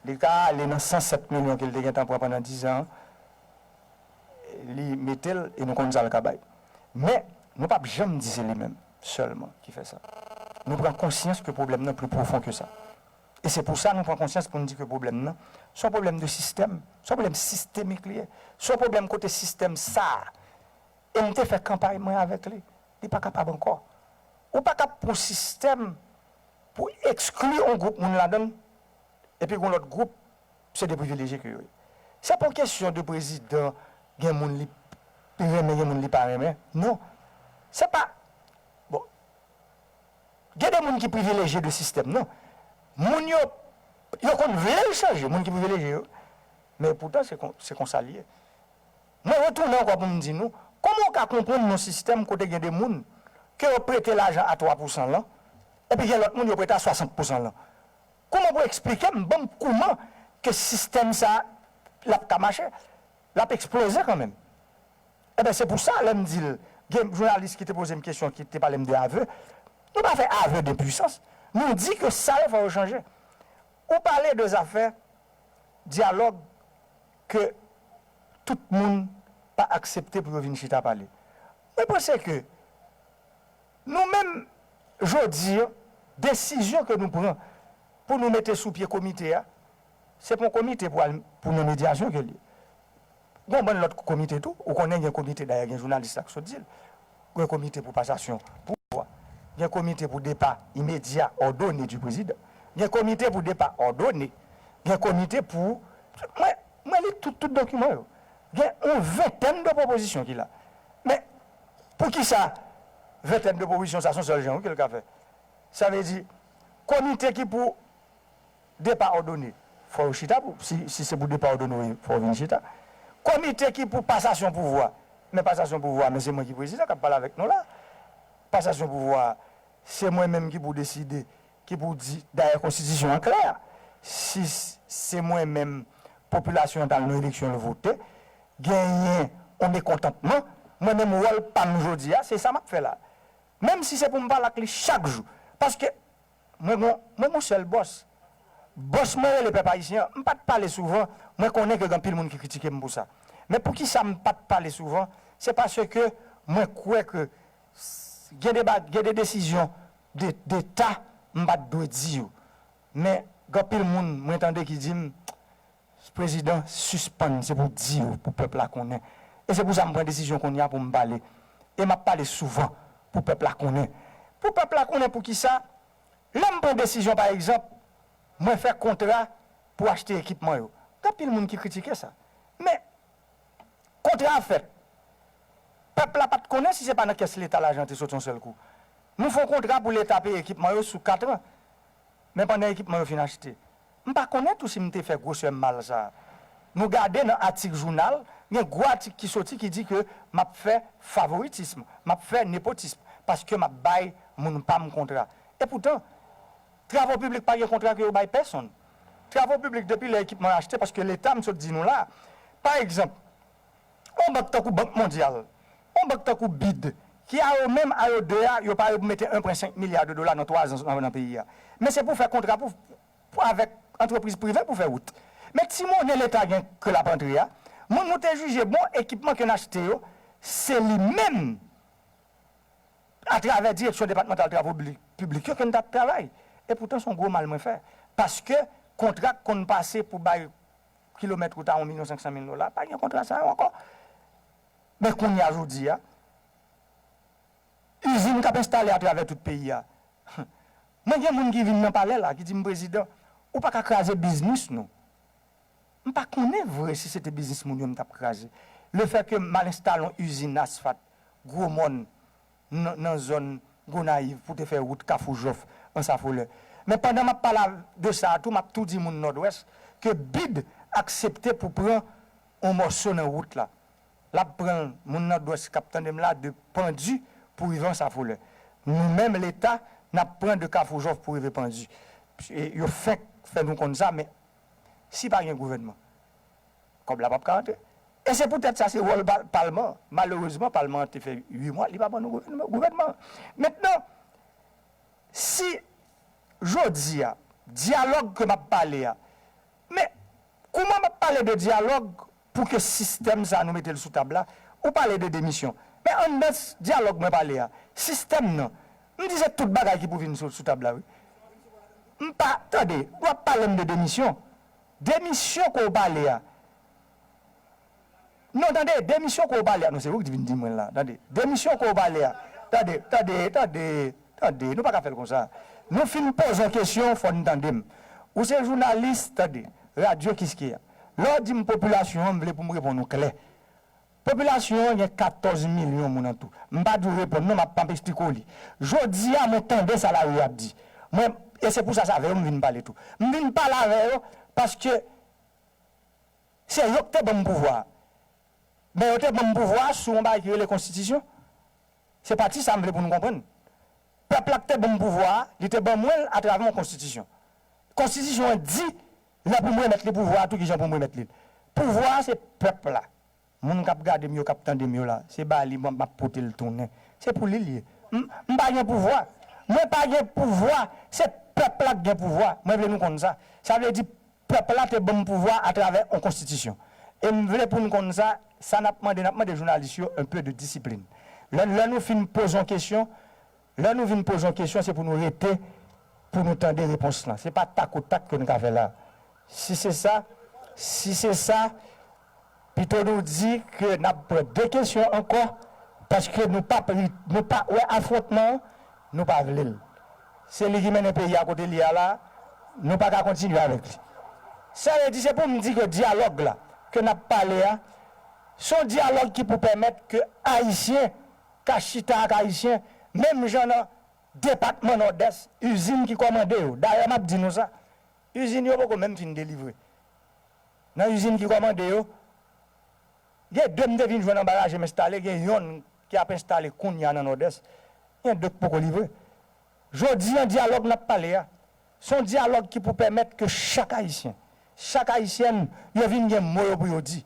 li ka ale nan san sèt milyon ke l te gentan pran pandan dizan an, li mete l e nou konn sa l ka bay. Men, nou p ap janm di se li menm sèlman ki fè sa. Nou pran konsyans ke pwoblèm nan pli pwofon ke sa. E se pou sa nou pran konsyans pou n di ke pwoblèm nan, se yon pwoblèm de sistèm, se yon pwoblèm sistemik li ye. Se yon pwoblèm kote sistèm sa a, e m te fè kanpay mwen avèk li, li pa kapab ankò. Ou pa ka pran yon sistèm pou ekskli yon gwoup moun ladan l, epi gen yon lòt gwoup, se de privilejye ke yo ye. Se pa yon kesyon de prezidan, gen moun li renmen, gen moun li pa renmen. Non. Se pa, bon, gen de moun ki privilejye de sistèm nan. Moun yo, yo konn vle l chanje, moun ki privilejye yo. Men poutan, se kon, se konsa l ye. Mwen retounen ankò pou m di nou, kòman w ka konprann yon sistèm kote gen de moun ke yo prete lajan a twa pousan lan, epi gen lòt moun yo prete a swasant pousan lan? Kòman pou eksplike m, ban m kòman ke sistèm sa a, l ap ka mache, l ap eksploze kanmenm. Enben, se pou sa, lè m di l, gen jounalis ki te poze m kesyon, ki te pale m de avè. Nou pa fè avè de pwisans. Nou di ke sa yo fò yo chanje. Ou pale de zafè dyalòg ke tout moun pa aksepte pou yo vin chita pale. Mwen panse ke nou menm, jodi a, desizyon ke nou pran pou nou mete sou pye komite a, se pa yon komite pou al, pou nan medyasyon ke l ye. Gen yon bann lòt komite tou. Ou konnen gen komite, dayè gen jounalis la k sot di l. Gen komite pou pasasyon pouvwa. Gen komite pou depa imedya òdone di prezidan. Gen komite pou depa òdone. Gen komite pou, mwen, mwen li tout, tout dokiman yo. Gen yon ventèn de pwopozisyon ki la. Men, poukisa ventèn de pwopozisyon sa, se yon sèl jan wi ke l ka fè? Sa vle di, komite ki pou depa òdone, fò yo chita pou, si, si se pou depa òdone, fò yo vin chita. Komite ki pou pasasyon pouvwa, men pasasyon pouvwa, men se mwen ki prezidan k ap pale avèk nou la. Pasasyon pouvwa, se mwen menm ki pou deside, ki pou di, dayè konstitisyon an klè. Si s- se mwen menm, popilasyon an t al nan eleksyon, l vote, genyen yon mekontantman, mwen menm wòl pa m jodi a, se sa m ap fè la. Menm si se pou m pale ak li chak jou. Paske mwen gon, mwen gon sèl bòs. Bòs mwen rele pèp ayisyen an. M pa t pale souvan, mwen konnen ke gen anpil moun ki kritike m pou sa. Men poukisa m pa t pale souvan? Se paske mwen kwè ke s- gen de ba- gen de desizyon de, deta m pa t dwe di yo. Men gen anpil moun mwen tande ki di m, prezidan, sispann, se pou w di yo, pou pèp la konnen. E se pou sa m pran desizyon kounye a pou m pale. E m ap pale souvan pou pèp la konnen. Pou pèp la konnen poukisa, lè m pran desizyon, pa egzanp, mwen fè kontra pou achte ekipman yo. Gen anpil moun ki kritike sa. Men, kontra a fèt. Pèp la pa t konnen si se pa nan kès Leta lajan an te soti yon sèl kou. Nou fè yon kontra pou Leta peye ekipman yo sou kat an. Men pandan ekipman yo fin achte, m pa konnen tou si m te fè gwosè mal sa a. Nou gade nan atik jounal, gen gwo atik ki soti ki di ke m ap fè favoritism, m ap fè nepotism, paske m ap bay moun pa m kontra. E poutan, Travo Piblik pa gen kontra ke yo bay pèsonn. Travo Piblik, depi lè ekipman yo achte, paske Leta, m sot di nou la, pa egzanp, yon bank tankou Bank Mondyal, yon bank tankou bid, ki a yo menm, a yo de a, yo pare pou mete en pwen senk milya de dola nan twa zan nan, nan peyi a. Men se pou fè kontra pou, pou avèk antrepriz prive pou fè wout. Men ti monnen Leta gen ke l ap antre a, moun nou te jije bon, ekipman ke n achte yo, se li menm, atravè Direksyon Depatmantal Travo Piblik, Piblik yo ke n t ap travay. E poutan, se yon gwo mal mwen fè. Paske kontra k konn pase pou bay kilomèt wout a yon milyon senk san mil dola, pa gen kontra sa yo ankò. Men kounye a, jodi a, izin k ap enstale atravè tout peyi a. Mwen gen moun ki vin nan palè la, ki di m, prezidan, ou pa ka kraze biznis nou. M pa konnen vre si se te biznis moun yo m t ap kraze. Lefètke m al enstale yon izin asfat Gwo Mòn nan, nan zòn Gonayiv pou te fè wout Kafou Jòf, Ansafolè. Men pandan m ap pale de sa a tou, m ap tou di moun Nòdwès ke bid aksepte pou pran yon mòso nan wout la. L ap pran l, moun Nòdwès k ap tande m la, de Pandi pou rive Ansafolè. Nou menm, Leta, n ap pran de Kafou Jòf pou rive Pandi. E yo fenk fè nou konn sa, men si pa gen gouvènman, kòb la p ap ka antre. E se poutèt sa, se wòl pa- palman. Malerezman, palman an te fè uit mwa, li pa ban nou gouvènman. Gouvènman. Mentnan, si jodi a, dyalòg ke m ap pale a, men kouman m ap pale de dyalòg pou ke sistèm sa a nou mete l sou tab la? Ou pale de demisyon. Men anndan s- dyalòg mwen pale a, sistèm nan, m di se tout bagay ki pou vin sou, sou tab la, wi. M pa, tande, w ap pale m de demisyon. Demisyon ke w pale a. Non, tande, demisyon ke w pale a. Non, se ou ki vin di mwen la. Tande, demisyon ke w pale a. Tande, tande, tande, tande. Nou pa ka fè l konsa. Nou fin poze yon kesyon, fò n tande m. Ou se jounalis, tande. Radyo Kiskeya. Lè w di m popilasyon an, m vle pou m reponn ou klè. Popilasyon an gen katòz milyon moun an tou. M pa di w reponn non, m ap, m ap esplike w li. Jodi a, mwen tande sa lari a ap di. Mwen, e se pou sa, sa fè yo m vin pale tou. M vin pale avè yo paske se yo k te ban m pouvwa a. Men yo te ban m pouvwa a sou yon bagay ki rele konstitisyon. Se pati sa m vle pou nou konprann. Pèp la k te ban m pouvwa a, li te ban mwen l atravè yon konstitisyon. Konstitisyon an di Lè pou m remèt li pouvwa a tou, kijan pou m remèt li l? Pouvwa a se pèp la. Moun k ap gade m yo, k ap tande m yo la, se ba li m ap pote l tounen. Se pou li l ye. M, m pa gen pouvwa. Mwen pa gen pouvwa. Se pèp la k gen pouvwa. Mwen vle nou konn sa. Sa vle di, pèp la te ban m pouvwa atravè yon konstitisyon. E m vle pou n konn sa, sa n ap mande, n ap mande jounalis yo un peu de discipline. Lè, lè nou fin poze yon kesyon, lè nou vin poze yon kesyon, se pou nou rete, pou nou tande repons lan. Se pa takotak ke n ka fè la. Si se sa, si se sa, pito nou di ke n ap pran de kesyon ankò, paske nou pa pri-, nou pa wè afwontman an, nou pa vle l. Se li ki mennen peyi a kote l ye a la, nou pa ka kontinye avèk li. Sa vle di, se pou m di ke dyalòg la, ke n ap pale a, se yon dyalòg ki pou pèmèt ke Ayisyen ka chita ak Ayisyen, menm jan nan depatman Nòdès, izin ki kòmande yo. Dayè, m ap di nou sa, izin yo poko menm fin delivre. Nan izin ki kòmande yo, gen de m te vin jwenn anba raje m enstale, gen yonn ki ap enstale kounye a nan Nòdès, gen de k poko livre. Jodi an, dyalòg n ap pale a, se yon dyalòg ki pou pèmèt ke chak Ayisyen, chak Ayisyèn, yo vin gen mo yo pou yo di.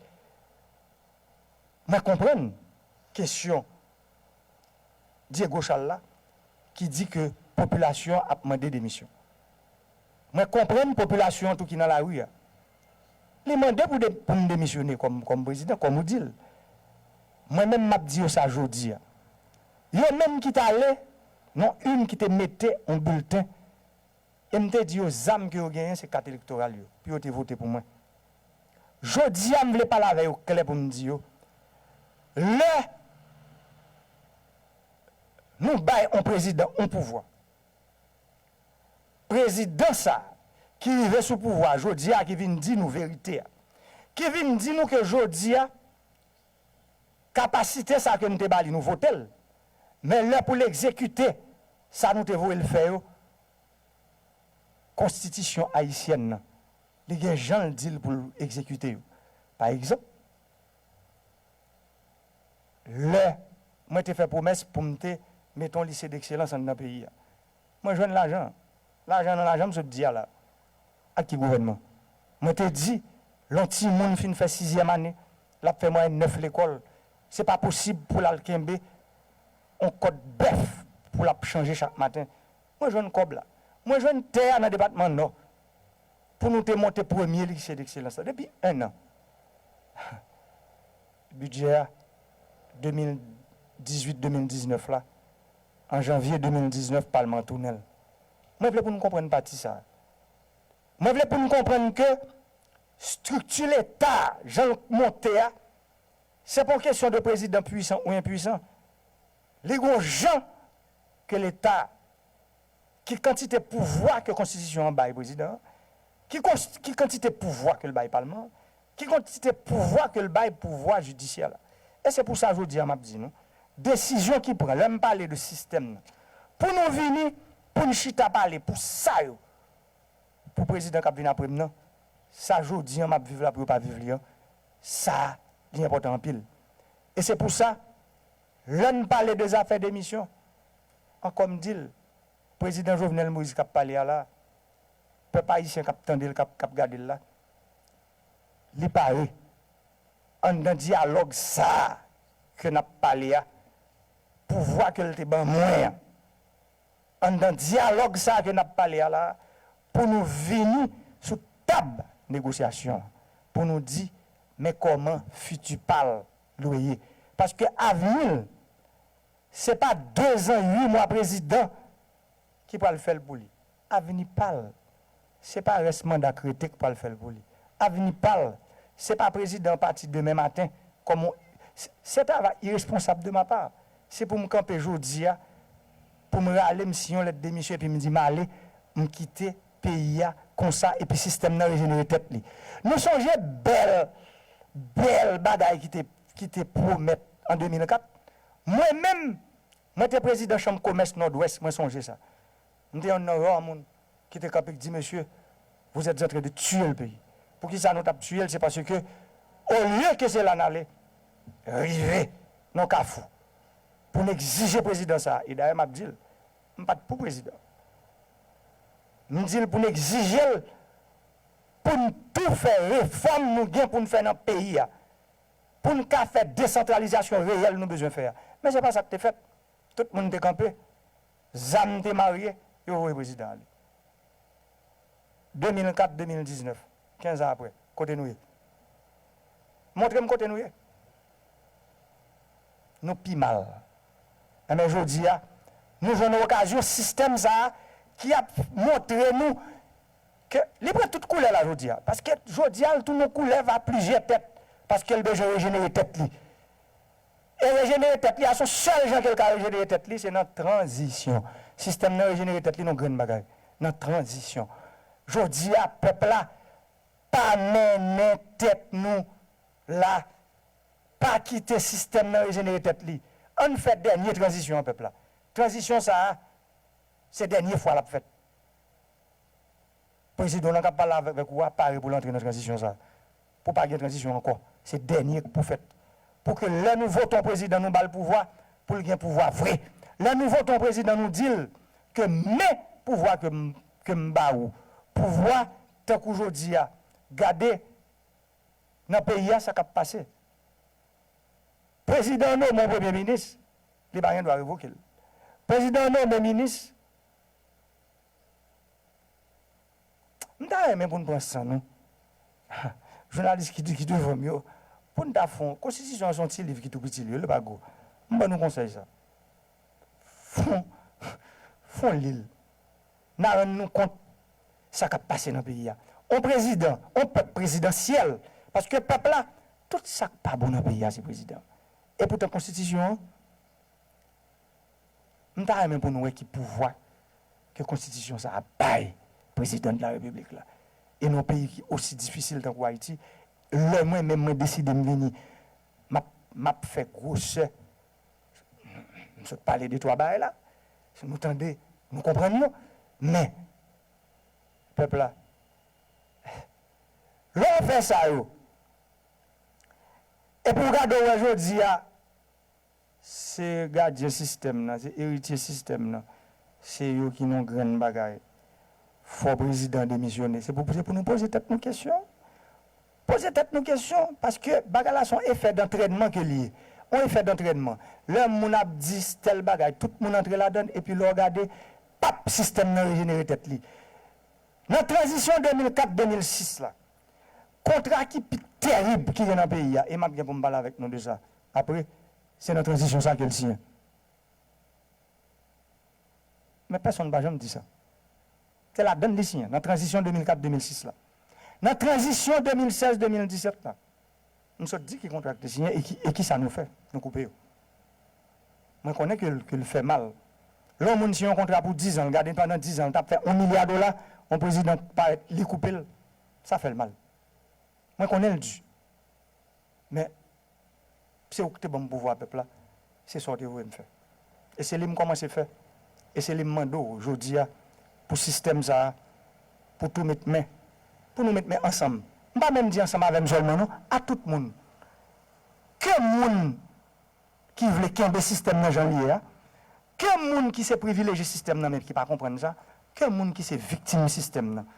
Mwen konprann kesyon Diego Charles la, ki di ke popilasyon an ap mande demisyon. Mwen konprann popilasyon an tou ki nan lari a. Li mande pou de-, pou m demisyone kòm, kòm prezidan, kòm ou di l. Mwen menm, m ap di yo sa jodi a. Yo menm ki t ale, non, youn ki te mete yon bilten, e m te di yo zam ke yo genyen se kat elektoral yo, pou yo te vote pou mwen. Jodi a, m vle pale avè yo klè pou m di yo, lè nou bay yon prezidan yon pouvwa, prezidan sa ki rive sou pouvwa a jodi a, ki vin di nou verite a, ki vin di nou ke jodi a, kapasite sa ke n te ba li, nou vote l, men lè pou l egzekite sa nou te voye l fè yo, konstitisyon ayisyèn nan, li gen jan l di l pou l egzekite yo. Pa egzanp, lè mwen te fè pwomès pou m te mete yon lise dekselans anndan peyi a, mwen jwenn lajan. Lajan nan lajan m sot di a la. Ak ki gouvènman? Mwen te di, lè yon timoun fin fè sizyèm ane, l ap fè mwayèn nèf lekòl, se pa posib pou l al kenbe yon kòt bèf pou l ap chanje chak maten. Mwen jwenn kòb la. Mwen jwenn tè a nan depatman Nò pou nou te monte premye lise dekselans la depi en an. Bidjè a de mil dizuit de mil diznèf la, an janvye de mil diznèf, palman an tounen l. Mwen vle pou nou konprann pati sa a. Mwen vle pou nou konprann ke estrikti Leta a, jan l monte a, se pa yon kesyon de prezidan pwisan ou enpwisan. Li gon jan ke Leta, ki kantite pouvwa ke konstitisyon an bay prezidan an, ki kons-, ki kantite pouvwa ke l bay palman an, ki kantite pouvwa ke l bay pouvwa jidisyè la. E se pou sa jodi a m ap di nou, desizyon ki pran, lè m pale de sistèm nan, pou nou vini, pou n chita pale pou sa yo, pou prezidan k ap vin apre m nan, sa jodi a m ap viv la pou yo pa viv li an, sa li enpòtan anpil. E se pou sa, lè n pale de zafè demisyon, ankò m di l, prezidan Jovenel Moïse k ap pale a la, pèp ayisyen k ap tande l, k ap, k ap gade l la, li pare. Anndan dyalòg sa a ke n ap pale a, pouvwa ke l te ban mwen an, anndan dyalòg sa a ke n ap pale a la, pou nou vini sou tab negosyasyon an, pou nou di, men kòman fiti pa l dwe ye. Paske avni l, se pa dezan uit mwa prezidan ki pral fè l pou li. Avni pa l, se pa rès manda k rete k pral fè l pou li. Avni pa l, se pa prezidan pati demen maten, kòm on, se, se travay iresponsab de ma pa. Se pou m kanpe jodi a, pou m rale, m siyen yon lèt demisyon epi m di m ale, m kite peyi a konsa epi sistèm nan rejenere tèt li. Nou sonje bèl, bèl bagay ki te, ki te pwomèt an de mil kat? Mwen menm, mwen te prezidan chanm komès Nòdwès, mwen sonje sa. M te yonn nan ra moun ki te kanpe k di, mesye, vous êtes en train de tuer le pays. Poukisa nou t ap tiye l? Se paske, olye ke se la n ale, rive nan kafou, pou n egzije prezidan sa a. E dayè, m ap di l, m pa t pou prezidan. M di l pou n egzije l, pou n tou fè refòm nou gen pou n fè nan peyi a, pou n ka fè desantralizasyon reyèl nou bezwen fè a. Men se pa sa k te fèt. Tout moun te kanpe, zam te marye, yo voye prezidan ale. De mil kat, de mil diznèf, kenz an apre, kote nou ye? Montre m kote nou ye. Nou pi mal. Enben, jodi a, nou jwenn okazyon sistèm sa a ki ap montre nou ke li pran tout koulè la jodi a. Paske jodi a, l tounen yon koulèv a plizyè tèt. Paske l bezwen rejenere tèt li. E rejenere tèt li a, se yon sèl jan ke l ka rejenere tèt li, se nan tranzisyon. Sistèm nan rejenere tèt li nan yon grenn bagay. Nan tranzisyon. Jodi a, pèp la, pa mennen tèt nou la. Pa kite sistèm nan rejenere tèt li. Ann fè dènye tranzisyon an, pèp la. Tranzisyon sa a, se dènye fwa l ap fèt. Prezidan w lan k ap pale avèk ou a pare pou l antre nan tranzisyon sa a. Pou pa gen tranzisyon ankò. Se dènye k pou fèt. Pou ke lè nou vote yon prezidan, nou ba l pouvwa, pou l gen pouvwa vre. Lè nou vote yon prezidan, nou di l ke men pouvwa ke m, ke m ba ou. Pouvwa tankou jodi a. Gade nan peyi a sa k ap pase. Prezidan an nonmen yon premye minis, li pa gen dwa revoke l. Prezidan an nonmen minis, m ta renmen pou n pran san nou. Jounalis ki, ki devan m yo, pou n ta fè yon, konstitisyon an se yon ti liv ki tou piti li, li pa gwo. M ban nou konsèy sa. Fon, fon li l. N a rann nou kont sa k ap pase nan peyi a. On prezidan, on pèp prezidansyèl. Paske pèp la, tout sa k pa bon nan peyi a, se prezidan. E poutan konstitisyon an, m ta renmen pou nou wè ki pouvwa ke konstitisyon sa a bay prezidan de la repiblik la. E nan yon peyi ki osi difisil tankou Ayiti, lè mwen menm mwen deside m vini, m ap, m ap fè gwosè. M sot pale de twa bagay la. Si nou tande, nou konprann yo. Men, pèp la, lè w fè sa yo, epi w gade w wè jodi a, se gadyen sistèm nan, se eritye sistèm nan, se yo ki nan yon grenn bagay. Fò prezidan demisyone. Se pou, se pou nou poze tèt nou kesyon. Poze tèt nou kesyon, paske bagay la se yon efè dantrènman ke li ye. Yon efè dantrènman. Lè moun ap di tèl bagay, tout moun antre ladan l, epi lè w gade, pap, sistèm nan rejenere tèt li. Nan tranzisyon de mil kat de mil sis la, kontra ki pi tèrib ki gen nan peyi a, e m ap gen pou m pale avèk nou de sa apre, se nan tranzisyon sa ke l siyen. Men pèsonn pa janm di sa. Se ladann li siyen, nan tranzisyon de mil kat de mil sis la. Nan tranzisyon de mil sèz de mil disèt la, m sot di ki kontra ki te siyen e ki, e ki sa nou fè, nou koupe yo. Mwen konnen ke l, ke l fè mal. Lè yon moun siyen yon kontra pou dizan, l gade pandan dizan, l t ap fè yon milya dola, yon prezidan parèt, li koupe l, sa fè l mal. Mwen konnen l di. Men, se ou ki te ban m pouvwa pèp la, se sa w te voye m fè. E se li m kòmanse fè. E se li m mande w jodi a, pou sistèm sa a, pou tou met men, pou nou met men ansanm. M pa menm di ansanm avè m sèlman non, a tout moun. Ke moun ki vle kenbe sistèm nan jan l ye a, ke moun ki se privilejye sistèm nan men ki pa konprann sa, ke moun ki se viktim sistèm nan.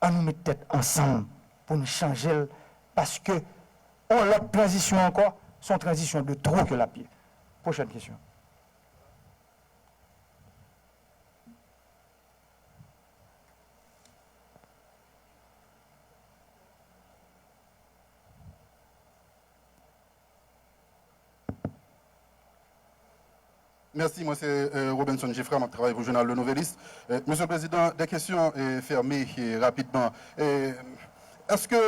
An nou met tèt ansanm pou n chanje l, paske yon lòt tranzisyon ankò, se yon tranzisyon de two ke l ap ye. Pwochèn kesyon. Mèsi, mwen se, euh, Robenson Geffrard, m ap travay pou jounal Le Nouvelliste. Euh, Mesye Prezidan, de kesyon, euh, fèmen, euh, rapidman. Euh, èske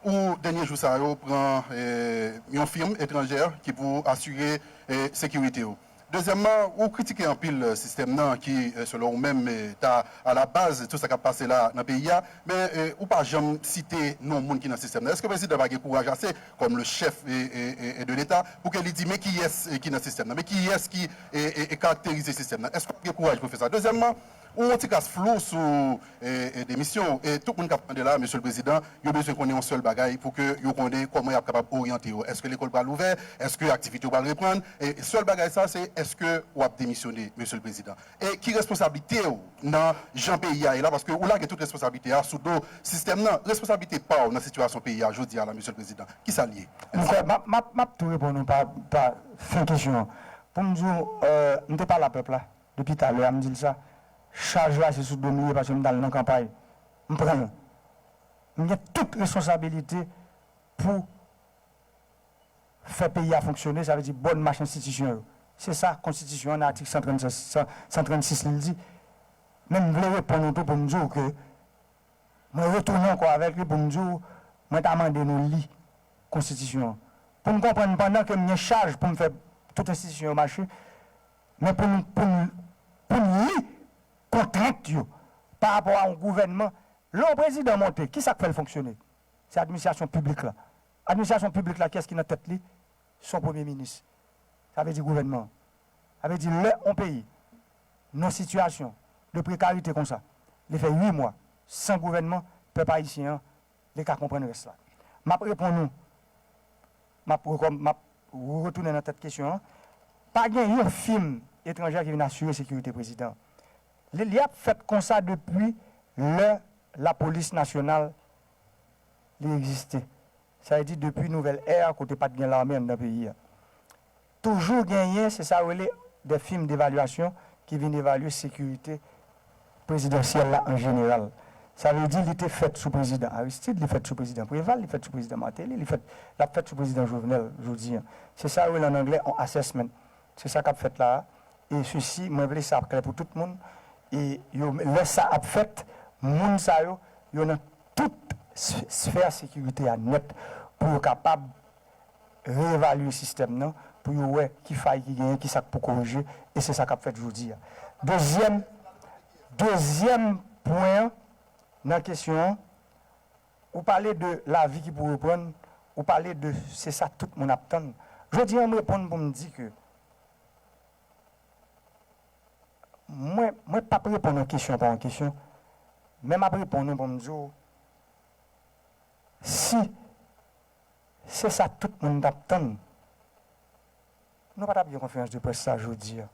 ou, dènye jou sa yo, pran, euh, yon fim etranjè ki pou asire, euh, sekirite w? Dezyèmman, ou kritike anpil, euh, sistèm nan ki, euh, selon ou menm, euh, ta alabaz tout sa k ap pase la nan peyi a, men, euh, ou pa janm site non moun ki nan sistèm nan. Èske prezidan pa gen kouraj ase, kòm le chèf, e, e, e, e de Leta, pou ke li di men kiyès, e, ki nan sistèm nan, men kiyès ki, e, e, e karakterize sistèm nan? Èske w ap gen kouraj pou fè sa? Dezyèmman, Ou yon ti kras flou sou e, e, demisyon w. E tout moun k ap tande la, Mesye le Prezidan, yo bezwen konnen yon sèl bagay pou ke yo konnen kòman y ap kapab oryante yo. Èske lekòl pral ouvè? Èske aktivite yo pral reprann? E sèl bagay sa, se èske w ap demisyone, Mesye le Prezidan? E ki responsablite w nan jan peyi a ye la? Paske ou lage tout responsablite a sou do sistèm nan. Responsablite pa w nan sitiyasyon peyi a jodi a la, Mesye le Prezidan, ki sa l ye? M kwè, m ap, m ap, m ap tou reponn ou pa, pa fen kesyon an. Pou m di w, euh, m te pale a pèp la. Depi talè a, m di l sa. Chaj la, se sou do m li ye paske m t al nan kanpay. M pran l. M gen tout responsabilite pou fè peyi a fonksyone, sa vle di bòn mach enstitisyon yo. Se sa konstitisyon an, nan atik san trannsis, san, san trannsis, li di. Men m vle reponn ou tou pou m di w ke mwen retounen ankò avèk li pou m di w, mwen ta mande nou li konstitisyon an. Pou n konprann pandan ke m gen chaj pou m fè tout enstitisyon yo mache, men pou n, pou n, pou n li kontrent yo pa rapò a yon gouvènman. Lè yon prezidan monte, ki sa k fè l fonksyone? Se administrasyon piblik la. Administrasyon piblik la, kiyès ki nan tèt li? Se yon premye minis. Sa vle di gouvènman an. Sa vle di lè yon peyi nan sitiyasyon de prekarite konsa, li fè uit mwa san gouvènman, pèp ayisyen an, li ka konprann rès la. M ap reponn ou, m ap rekòm-, m ap retounen nan tèt kesyon an. Pa gen yon fim etranjè ki vin asire sekirite prezidan an. Li, li ap fèt konsa depi lè lapolis nasyonal li egziste. Sa vle di depi nouvèl è a, kote pa t gen lame anndan peyi a. Toujou genyen, se sa yo rele de fim devalyasyon ki vin evalye sekirite prezidansyèl la an jeneral. Sa vle di li te fèt sou prezidan Aristide, li fèt sou prezidan Preval, li fèt sou prezidan Martelly, li fèt, l ap fèt sou prezidan Jovenel jodi a. Se sa yo rele an anglè yon assessment. Se sa k ap fèt la a. E sesi, mwen vle sa ap klè pou tout moun. E yo, lè sa ap fèt, moun sa yo, yo nan tout s-, sfè sekirite a nèt pou yo kapab reevalye sistèm nan, pou yo wè ki fay ki genyen, ki sa k pou korije, e se sa k ap fèt jodi a. Dezyèm, dezyèm pwen an nan kesyon an, ou pale de lavi ki pou reprann, ou pale de se sa tout moun ap tann. Jodi a, m reponn pou m di ke mwen, mwen p ap reponn yon kesyon pa yon kesyon, men m ap reponn ou pou m di w, si se sa tout moun t ap tann, nou pa t ap gen konferans de près sa jodi a.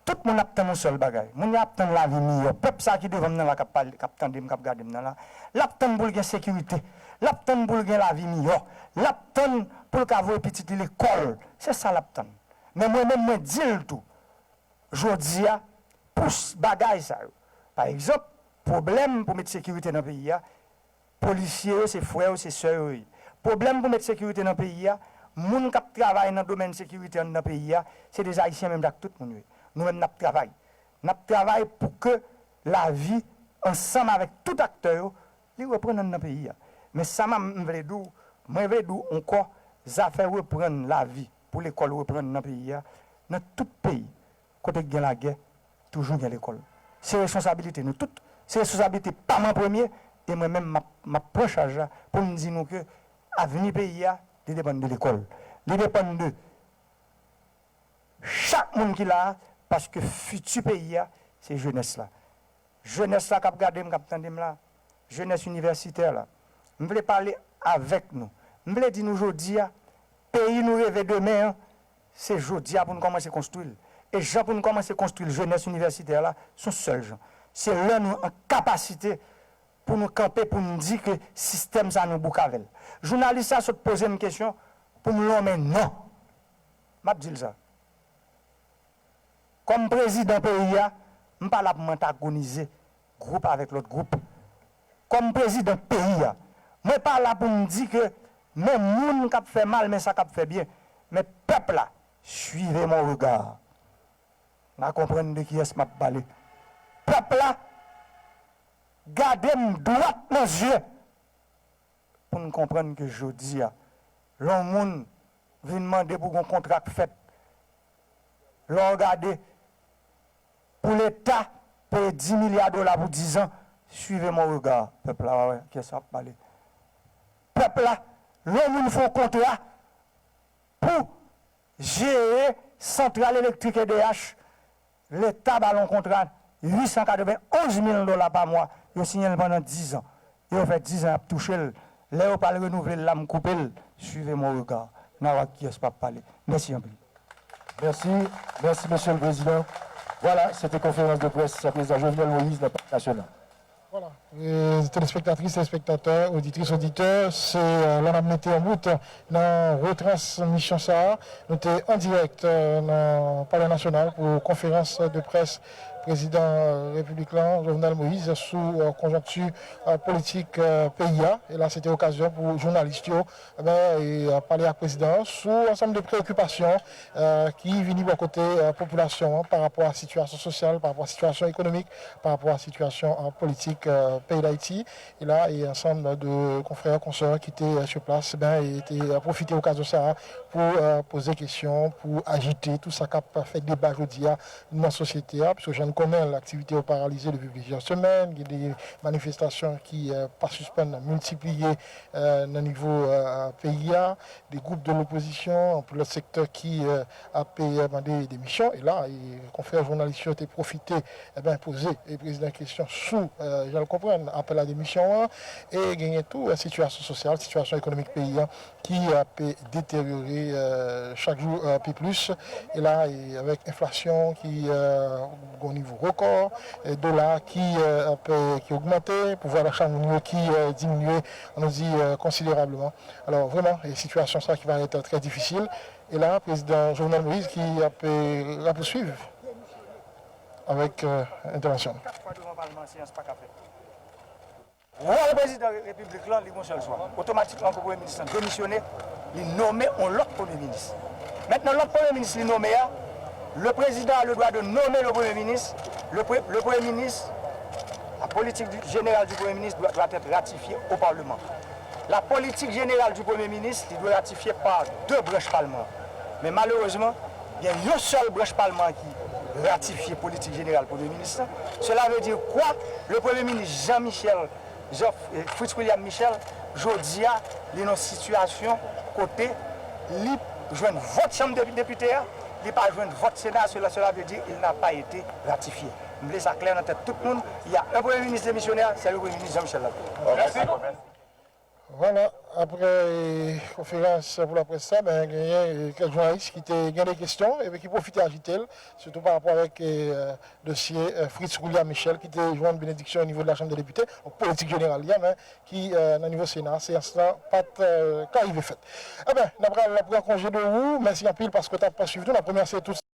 Tout moun ap tann yon sèl bagay. Moun yo ap tann lavi miyò. Pèp sa ki devan m nan la, k ap pale, k ap tande m, k ap gade m nan la, l ap tann pou l gen sekirite. L ap tann pou l gen lavi miyò. L ap tann pou l ka voye pitit li lekòl. Se sa l ap tann. Men mwen menm, mwen di l tou, jodi a, pou s-, bagay sa yo. Pa egzanp, pwoblèm pou met sekirite nan peyi a, polisye yo, se frè yo, se sè yo ye. Pwoblèm pou met sekirite nan peyi a, moun k ap travay nan domèn sekirite anndan peyi a, se de Ayisyen menm jan ak tout moun yo ye. Nou menm, n ap travay. N ap travay pou ke lavi, ansanm avèk tout aktè yo, li reprann anndan peyi a. Men sa m, m vle di w, mwen vle di w ankò, zafè reprann lavi, pou lekòl reprann nan peyi a, nan tout peyi, kote k gen lagè, toujou gen lekòl. Se responsabilite nou tout. Se responsabilite pa m an premye, e mwen menm, m ap, m ap pran chaj la pou m di nou ke avni peyi a, li depann de lekòl. Li depann de chak moun ki la a, paske fiti peyi a, se jenès la. Jenès la k ap gade m, k ap tande m la, jenès inivèsitè la, m vle pale avèk nou. M vle di nou jodi a, peyi nou reve demen an, se jodi a pou n kòmanse konstwi l. E jan pou n kòmanse konstwi l, jenès inivèsitè la, se yon sèl jan. Se lè nou an kapasite pou nou kanpe, pou n di ke sistèm sa nou bouk avè l. Jounalis sa sot poze m kesyon pou m lonmen non. M ap di l sa. Kòm prezidan peyi a, m pa la pou m antagonize gwoup avèk lòt gwoup. Kòm prezidan peyi a, mwen pa la pou m di ke men moun k ap fè mal, men sa k ap fè byen. Men pèp la, suivez mon regard. N a konprann de kiyès m ap pale. Pèp la, gade m dwat nan zye pou n konprann ke jodi a, lè yon moun vin mande pou gon kontra k fèt, lè w gade, pou Leta peye dis milya dola pou diz an, suivez mon regard. Pèp la, w a wè kiyès m ap pale. Pèp la, lè yon moun fè yon kontra pou jere santral elektrik E D H, Leta ba l yon kontra uit san katrevenn onz mil dola pa mwa, yo siyen l pandan diz an. E yo fè diz an y ap touche l. Lè yo pral renouvle l la, m koupe l. Suivez mon regard. N a wè kiyès p ap pale. Mèsi anpil. Mèsi, mèsi, Mesye le Prezidan. Vwala, se te konferans de près prezidan Jovenel Moïse nan Palè Nasyonal. Vwala. E, telespektatris, telespektatè, oditris, oditè, se, e, la n ap mete yon bout nan retransmisyon sa a. Nou te an dirèk, e, nan Palè Nasyonal pou konferans de près prezidan, e, repiblik lan, Jovenel Moïse, sou, e, konjonkti, e, politik, e, peyi a. E la, se te okazyon pou jounalis yo, e ben, e, e, pale ak prezidan an sou ansanm de preokipasyon, e, ki vini bò kote, e, popilasyon an pa rapò a sitiyasyon sosyal, pa rapò a sitiyasyon ekonomik, pa rapò a sitiyasyon, e, politik, e, peyi Dayiti. E la, e ansanm de konfrè, konsè ki te, e, sur place, ben, e te, e, pwofite okazyon sa a pou, e, poze kesyon, pou ajite tout sa k ap fè deba jodi a nan sosyete a, piske jan n konnen l, aktivite yo paralize depi plizyè semèn, gen de manifestasyon ki, e, pa sispann miltipliye, e, nan nivo, e, peyi a, de gwoup de lopozisyon, anpil lòt sektè ki, e, ap, e, mande demisyon. E la, e, konfrè jounalis yo te pwofite, e ben, poze, e, prezidan kesyon sou, e, jan l konprann apèl a demisyon an. E genyen tou, e, sitiyasyon sosyal, sitiyasyon ekonomik peyi a ki ap deteryore, e, chak jou, e, pi plis. E la, e avèk enflasyon ki, e, gon nivo rekò, e dola ki, e, ap, e, ki ogmante, pouvwa dacha moun yo ki, e, diminye, annou di, e, konsiderableman. Alò, vrèman, e sitiyasyon sa ki parèt trè difisil. E la, prezidan Jovenel Moïse ki ap, e, rapousuiv avèk, e, entèvansyon l. Kat fwa devan palman, seyans pa ka fèt. Wòl prezidan repiblik lan, li gon sèl swa. Otomatikman pou premye minis lan demisyone, li nonmen yon lòt premye minis. Mentnan, lòt premye minis li nonmen a, le président a le droit de nommer le premier ministre. Le, pre- le premier ministre, la politique du- générale du premier ministre doit, doit être ratifiée au Parlement. La politique générale du premier ministre, li dwe ratifye pa de branch palman an. Men malerezman, gen yon sèl branch palman an ki ratifye politik jeneral premye minis lan. Cela veut dire quoi? Le premye minis Jean Michel, Jean, eh, Fritz William Michel, jodi a, li nan sitiyasyon kote li jwenn vòt chanm de depite a, li pa jwenn vòt sena, cela, cela veut dire il n'a pas été ratifié. M vle sa klè nan tèt tout moun, il y a un premier ministre démissionnaire, c'est le premier ministre Jean Michel Laplé. Merci. Vwala, apre, e, konferans pou laprès sa, ben, genyen, e, kèk jounalis ki te gen de kesyon epi ki pwofite ajite l, sitou pa rapò avèk, e, dosye, e, Fritz William Michel ki te jwenn benediksyon o nivo de la Chanm de Depite, politik jeneral li a, men ki, e, nan nivo Sena, seyans lan pa t, e, ka rive fèt. Eben, n ap pral pran konje de ou, mèsi anpil paske w t ap swiv nou, n ap remèsye tout